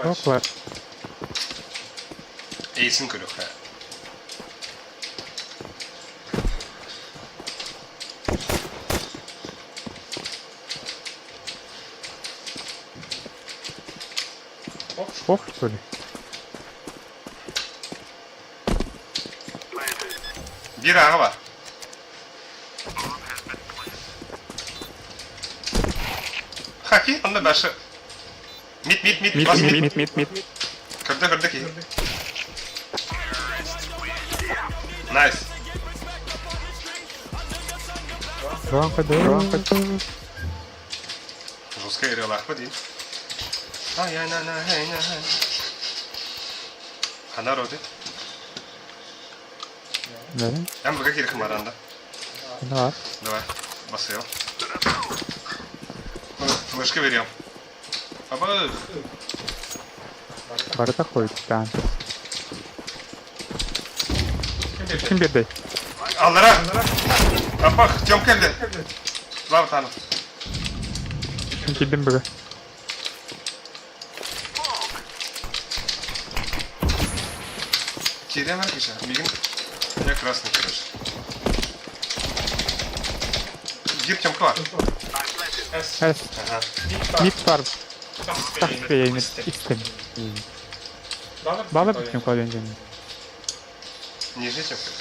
О, класс. Эйсин көрөхә. Ох, что ли? Бир аға бар. Хаки, анда башы. Мид, мид, мид, Мид, бас мид, мид. мид, мид, мид. Көрді, көрді ки. Найс. Ромка, Ромка. Жесткая ырыалаахпыт дии. Хана роды. Да? Эн быга киирэх маранда. Давай. Давай, басыам. Флешка берем. Аба. Барыта хойутаан. Ким бердей? Аллара! Апах, Тём кэллэ. Слава тану. Киирдим быга. Киирэн бар киша. Мигин. Я красный, короче. Гир Тёмка бар. Эс. Ага. Мип бар. Тахпеймит истин. Бала бүтүн колен жени. Нижний Тёмка.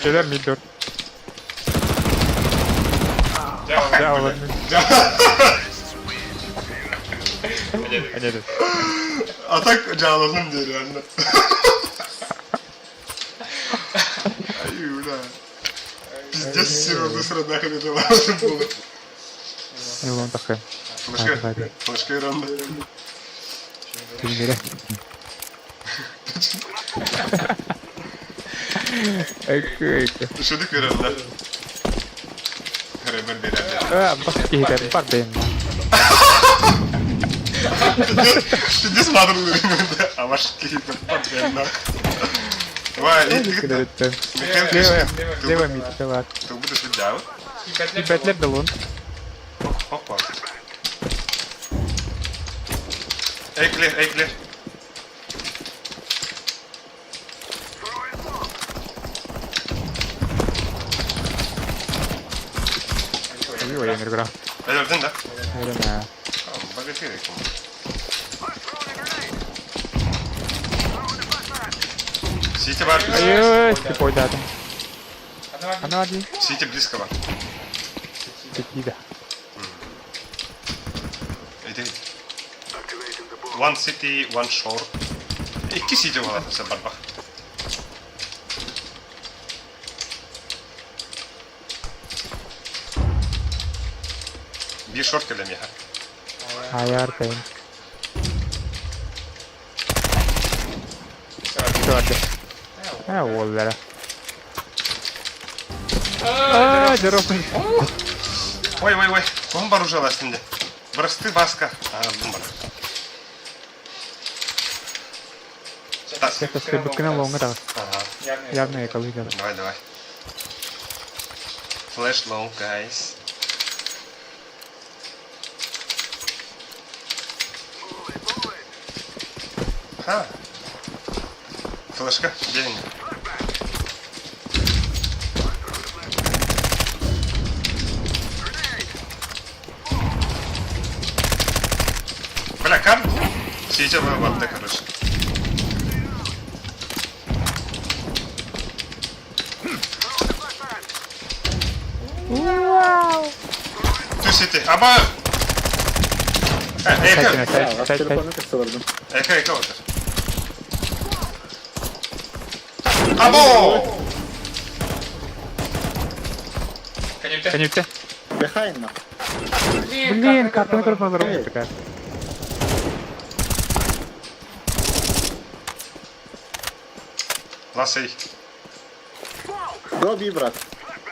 Келер миддор. Дьэ, олор. Әне А так жааланым диэн реально. Ай, бля. Пиздец, серьезно, сродахали было. Илон тахы. Флешка, флешка ранда. Түннере. Эк, эк. Шүдүк ранда. Ребер берер. А, бас киһитер бар дейм. Пиздец мадыр А ваш киһитер бар дейм. Давай, иди. Лево, лево мид, давай. Ты будешь видео? Бәтләп белун. Опа. Эй, клир, эй, клир. Ой, я Өлөрдүн да? Өлөмө. Богатырь. Сити бар. Ой, типа датым. Ана ди. Сити близко бар. Сити да. Иди. One city, one shore. Икки сити болатын барбах. Биир шорт кэлэ миэхэ. Аяр тайм. Чуарды. А, уоллара. А, здорово. Ой, ой, ой, ком бар уже ластинде. Бырасты баска. А, бум бар. Так. Это скребыкына лоңа да. Ага. Явно экология. Давай, давай. Flash long, guys. Ха. Флешка, день. Бля, как? Сидите в воде, короче. Two city. Аба! Эка! Эка, эка отыр. Або! Конюкте. Behind на. Блин, картона көріп такая. Ласай. Go B, брат.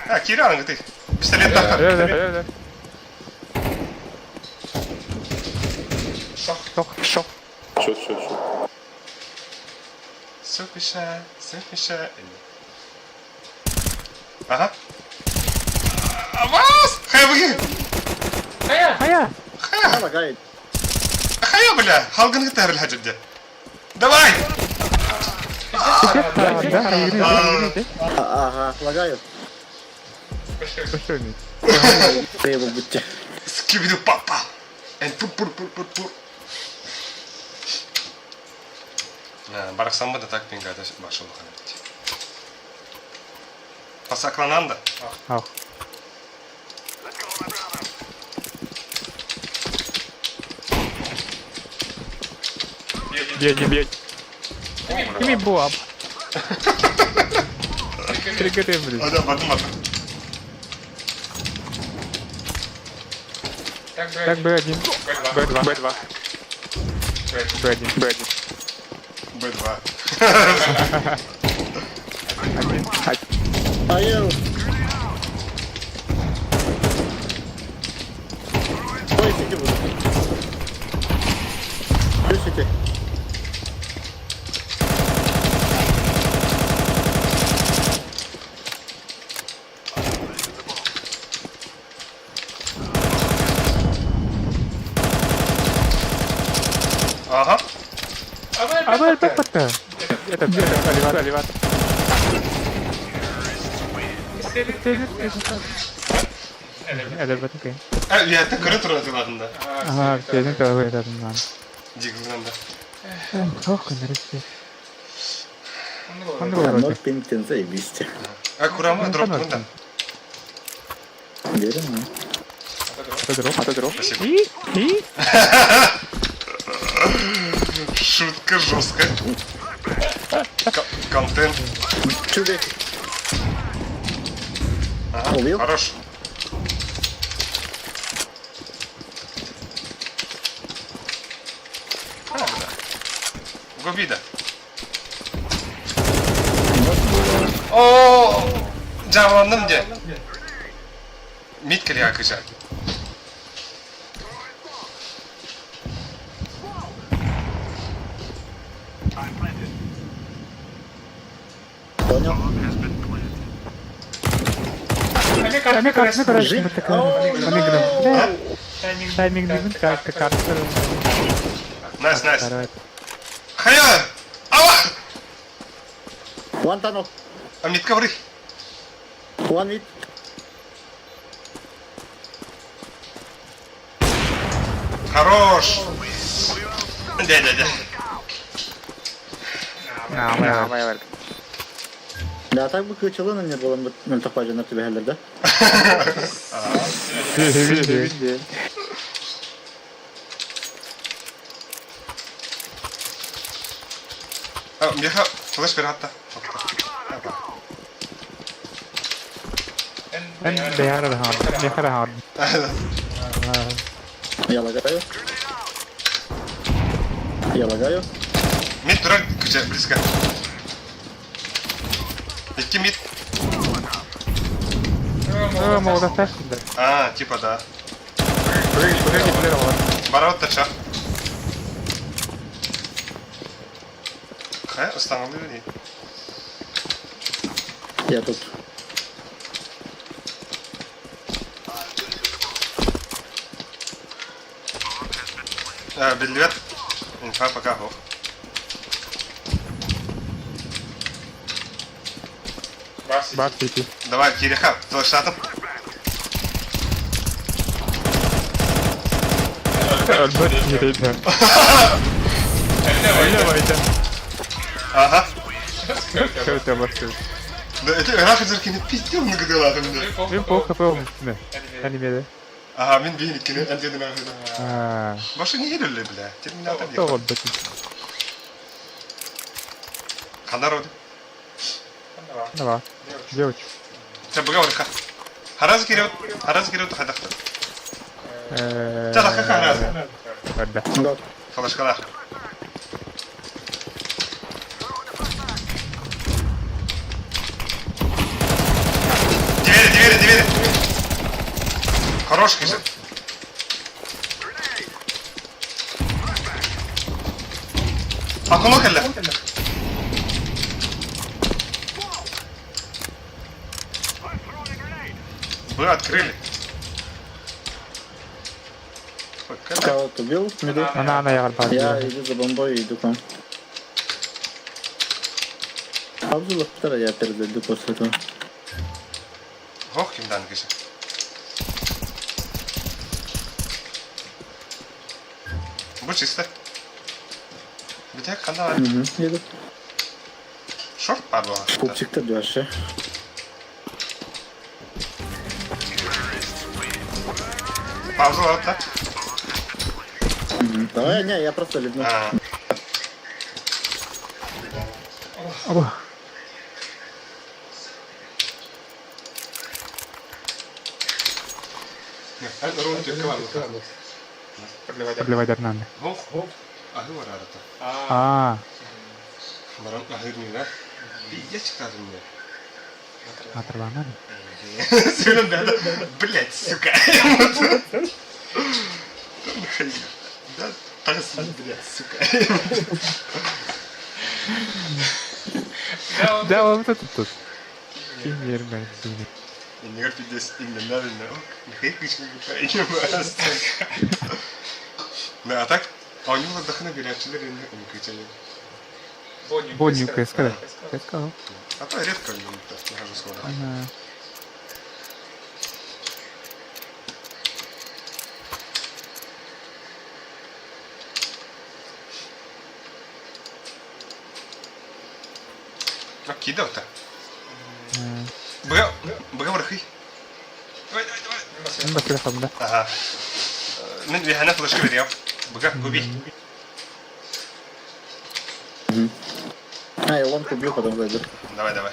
А, Кирилл, ты. Пистолет да. Да, да, да. Шок, шок. Чё, чё, чё? Суфиша, суфиша. Ага. Авас! Хай вы! Хая! Хая! Лагает. Хая, бля! Халган гитар الحاجة Давай! Да, Ага, лагают. да. Требу будьте. Скибиду папа! And пур пур пур пур пур. Барахсаммы да так пингата башыл ханат. Пасаклананда. Ах. Бьет, бьет. Кими буап. Триггер, блин. А, да, бардым, бардым. Так, Б1. Б2. Б2. Б1. Б1. Б2. А я... Ой, сити буду. Плюс сити. Ага. А вы опять под Это, это, оливат, оливат. Элебет, окей. А, я так көрө турар дылатында. Ага, кезин калбы этатын. Дигилганда. Ох, нерсе. Кандай Ноль пинг заебись. А курама дроп да. Верим, а? Дроп. Спасибо. И? И? Шутка жесткая. Контент. Чудик. Ага, Убил? Хорош. А, бля. Губида. О, жабыландым де. Миткеле акыжа. Понял. Ами как на короче, Тайминг деген карта карта. Найс, найс. Хая! Ава! One tunnel. А митка вры. One mid. Хорош. Да, да, да. Аа, Да, так бы кычылын не было бы мөлтөкпажы нөртү да? А, меха флеш бер хатта. Эн бэйара хаан. Бэйара хаан. Я лагаю. Я лагаю. Мид турар күчә близко. Икки мид. Оо, молода ташында. А, типа да. Бараут тача. Хай, остановили. Я тут. А, билет. Инфа пока хох. Бар сити. Давай, Кириха, флешатом. Альберт кирейді. Давайте. Ага. Кәуте басты. Да, это рахат зеркини пиздел на гыдылатым да. Мен пол хп олмышты. Анимеде. Ага, мен бейін иккини әндедін ағыда. Аа. Башы не елі бля, терминатор дей. Тоғыз бітін. Қандар оды. Давай. Девочка. Сен бұға орықа. Хараз кереут, хараз кереут қайдақты. Чалаққа хараз. Барда. Гот. Флешкалар. Двери, двери, двери. Хорош, кисы. Акуну келле. Вы открыли. Ой, когда? Кого-то убил в миду. Ана ана яғар бар. Я иду за бомбой и иду к вам. Абзула вторая, я перезайду после этого. Ох, кимдан кисы. Бу чисто. Битек қанда бар? Угу, иду. Шорт бар буға. Пупчик-то дальше. Пауза бар да? Давай, не, я просто ливну. А. Оба. Продлевать надо. Аа. Матарланар. Блять, сука. Да, блядь, сука. Да, вот это тут. Кинер, блядь, Иннигэр пиздец именно Да, а так, оонньуу дахына биэрээччилэр иннэ умыкычайы. Бонню КСК, КСК. А то редко нахожу слово. Ага. А кидал-то? Б, Б, врахи. Давай, давай, давай. Басыга хабда. Ага. Мен вихана флешка берем. Б, губи. А, я лонг убью, потом зайду. Давай, давай.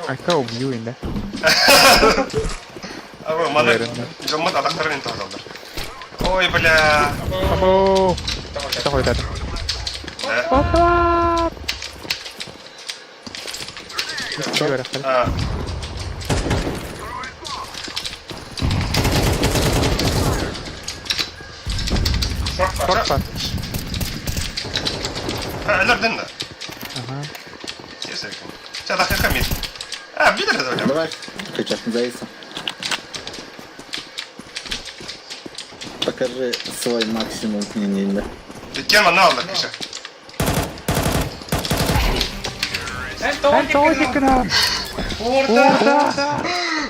Айка убью инде. А маны жоммут атактарын тоһдолдор. Ой, бля. Або. Такой дат. Да. Опа! А. Шорт Өлөрдүн да. Ага. Ча дахыка мид. А, видели да? Давай, сейчас не зависа. Покажи свой максимум. Не-не-не. Иккен манна алдар киша. Антоникна!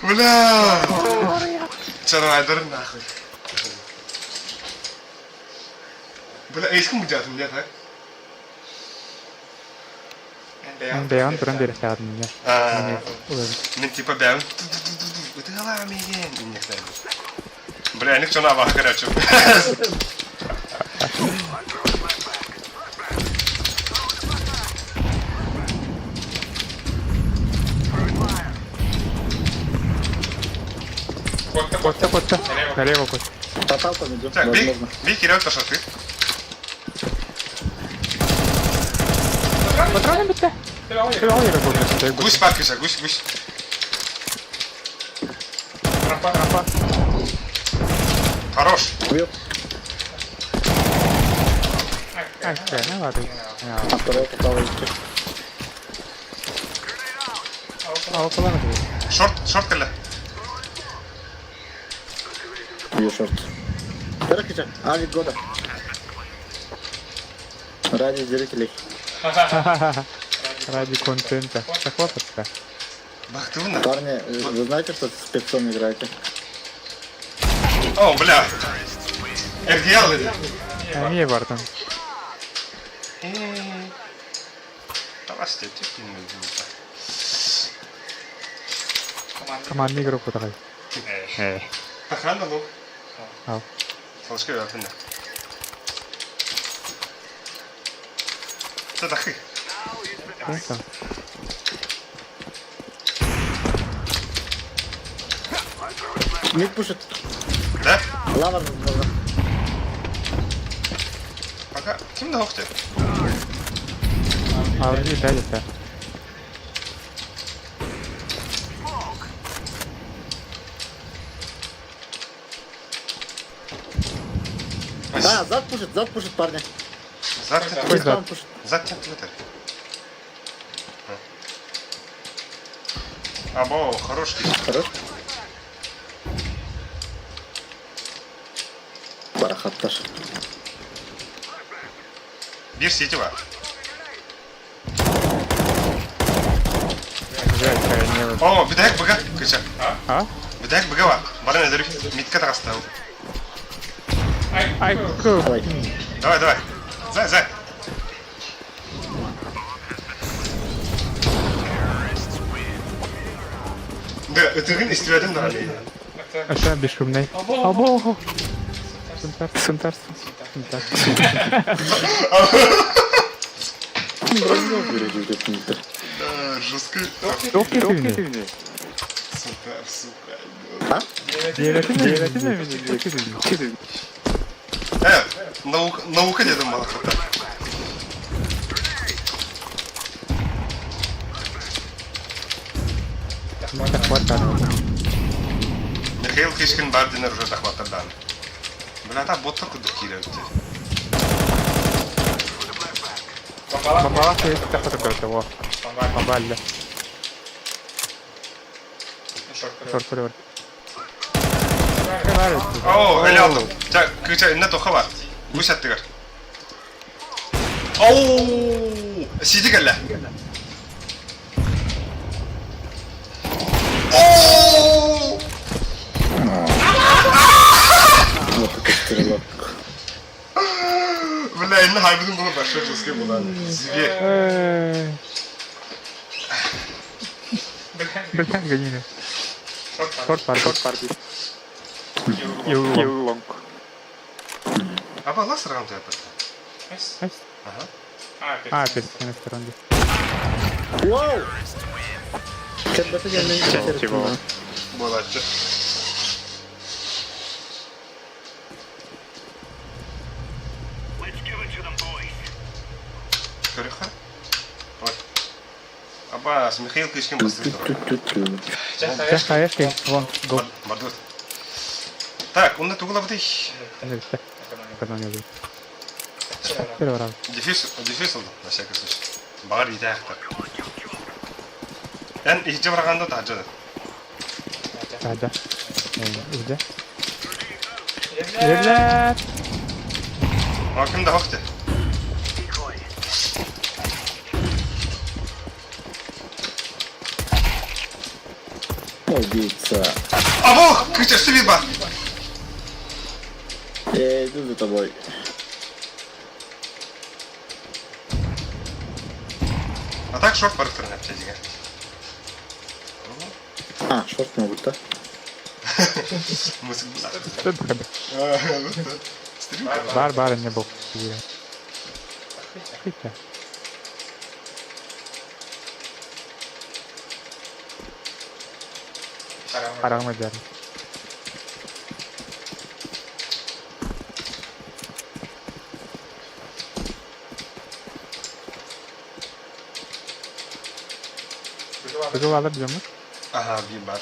Бля! Чарайдер нахуй. Бля, эйскин бужатын я так. Бэйон туран бересәгәдин я. А, мен типа бәм. Утыгала меген. Бля, ник чона бах короче. Котта, котта. Налево кот. Попал по миду, Так, бей, возможно. бей Кирилл ташаты. Патроны битте. Гусь паркиша, гусь, гусь. Рампа, рампа. Хорош. Убил. Ай, ну ладно. А второй попал в руки. А, около Шорт, шорт кэллэ. Бью шорт. Короче, авик года. Ради зрителей. Ради контента. Захлопаться. Бахтывна. Парни, вы знаете, что с спецом играете? О, бля. РДЛ или? Эмиэ бартын. Давай, типа, Командный игрок кутагай. Охрана, ну. Ал. Флешка верхня. Это дахы. Это. Мид пушит. Да? Лава возможно. Пока. Ким да охте? А, не дали это. А, зад пушит, зад пушит, парни. Зад Какой зад? пушит. Зад тем твиттер. Або, хороший. Хорош. Барахаттар. Бир сити бар. О, бүтэһик быга кыча. А? Бүтэһик быга бар. Баран өдөрүк митка тагастау. Ай, Давай. Давай, давай. Зай, зай. Да, ытыгын истибедим да. Аша бесшумный. Або. Сунтар, сунтар, сунтар. Да, жесткий. Туох киһини? Сука, сука. А? Э, наука, наука дедом балахата. Михаил Кишкин бар динер уже захватырдан. Бля, та боттар кудук киирер Бабалаах тахта Бабалла. Шорт Оо, эле алдым. Ча, кыча, инна тоха бар. Гусь аттыгар. Оу, сиди кэллэ. Оу! Вот это стрелок. Бля, инна хайбытын була большой жесткий була. Зверь. Бля, гонили. Шорт парди. Шорт парди. И лонг. Аба лас раунд это. Ага. А, перед 17 раунде. Вау! Чего? Чего? Буолаччы. Көрүхэ. Вот. Абас, Михаил Кишкин бастырып турар. Сейчас хаешки, вон, го. Бардыбыт. Так, онда тугулабытый. Первый раунд. Дефис, дефис oldu, на всякий случай. Бағар итаяқтар. Эн иһдьэ бараганда таһдьа. Да, да. Иһдьэ. Ерлер! А ким да хохте? Убийца. Або, кыча сүбит бар. Я иду за тобой. А так шорт барыктырын әпче деген. А, шорт могут, да? Бар, бар, не был. Хитя. Харам дьяр. Кызыл алып жамыт. Ага, bir бар.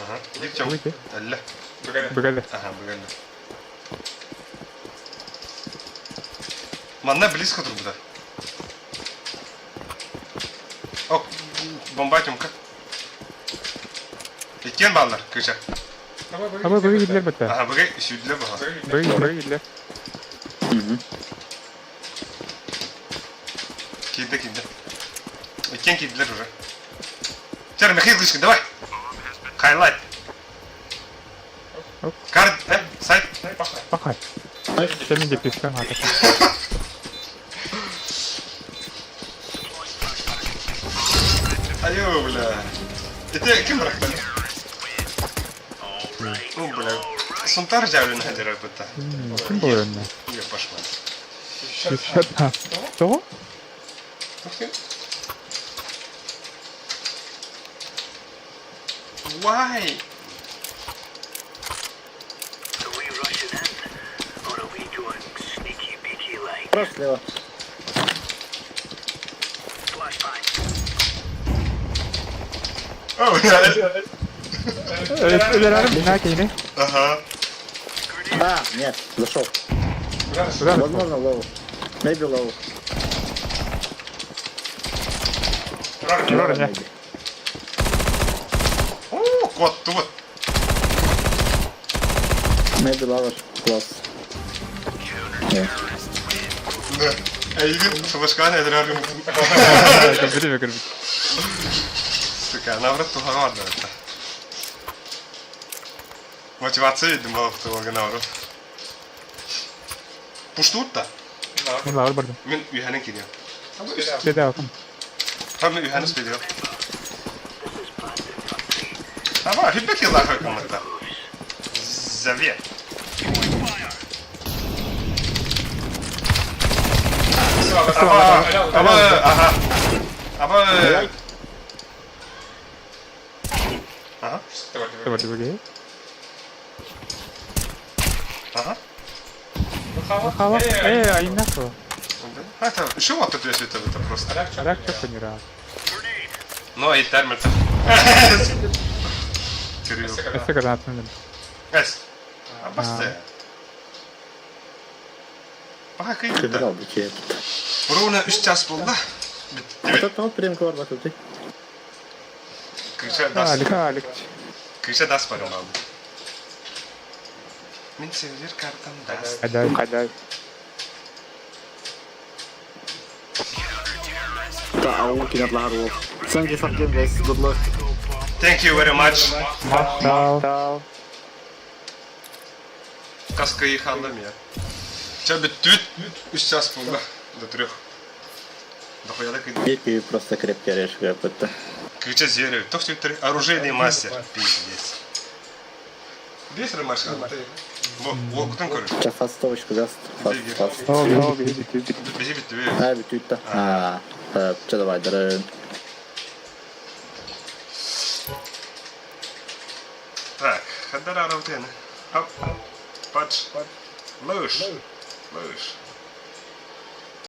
Ага, дик чам. Выйти. Әллә. Бүгәле. Ага, бүгәлле. Манна близко турбуда. О, бомба тюмка. Иккен баллар, кыша. Аба бүгә гидлер бетте. Ага, бүгә сүдле баха. Бүгә бүгә гидлер. Киде, киде. Иккен киделер уже. Чер, Михаил Кличко, давай. Хайлайт. Оп. Карт, э, сайт. Пахай. Сен де писка ата. Айо, бля. Это ким бырахта? Ну, бля. Сунтар жабын хадера бытта. Ким был önüne? Я пошла. Писка. Что? Why? Справа, слева. О, бля. Өлөр на кейне. Ага. А, нет, зашел. Куда? Возможно, лоу. Maybe low. Рор не. О, кот тут. Maybe lower. Close. Yeah. Да. Эйгин флешканы эдерер. Көбүрү көбүрү. Сука, наоборот, туһаҕа барда это. Мотивация идем балыктылыгы наоборот. Пуштуут да. Мен лавр бардым. Мен үйәнен кирием. Деде алкым. Там мен үйәнен спедием. Аба, хиббек yıllar хакымында. Завет. Аба, аба, ага. Аба. Ага. Давай, Ага. Хава. Айнахо. Это еще вот это это это просто. Рак чопанера. Ну, и термин. Кирилл. Это гранатный. Эс. Абасте. Пока кыйды. Кыдырал букет. Ровно 3 час болды. Вот это вот прям квар ты. Кыша дас. Алик, Алик. Кыша дас барым алды. Мин север картам дас. Хадай. Хадай. Да, а он кинет лагару. Thank you for game, guys. Good luck. Thank you very much. Махтал. Каска халдым я. Ча бүттүт. 3 час болды. До трех. Дохуя так иду. Бирки просто крепкий орешек какой-то. Кыча зверю. Тох оружейный мастер. Пиздец. Бес ромашка. Бо, локтан көрөр. Сейчас фастовочку даст. Фаст, фаст. О, видите, видите. Бизи бүттү. А, бүтүт А, что давай, дары. Так, хадара раутен. Хоп. Пач. Лыш. Лыш.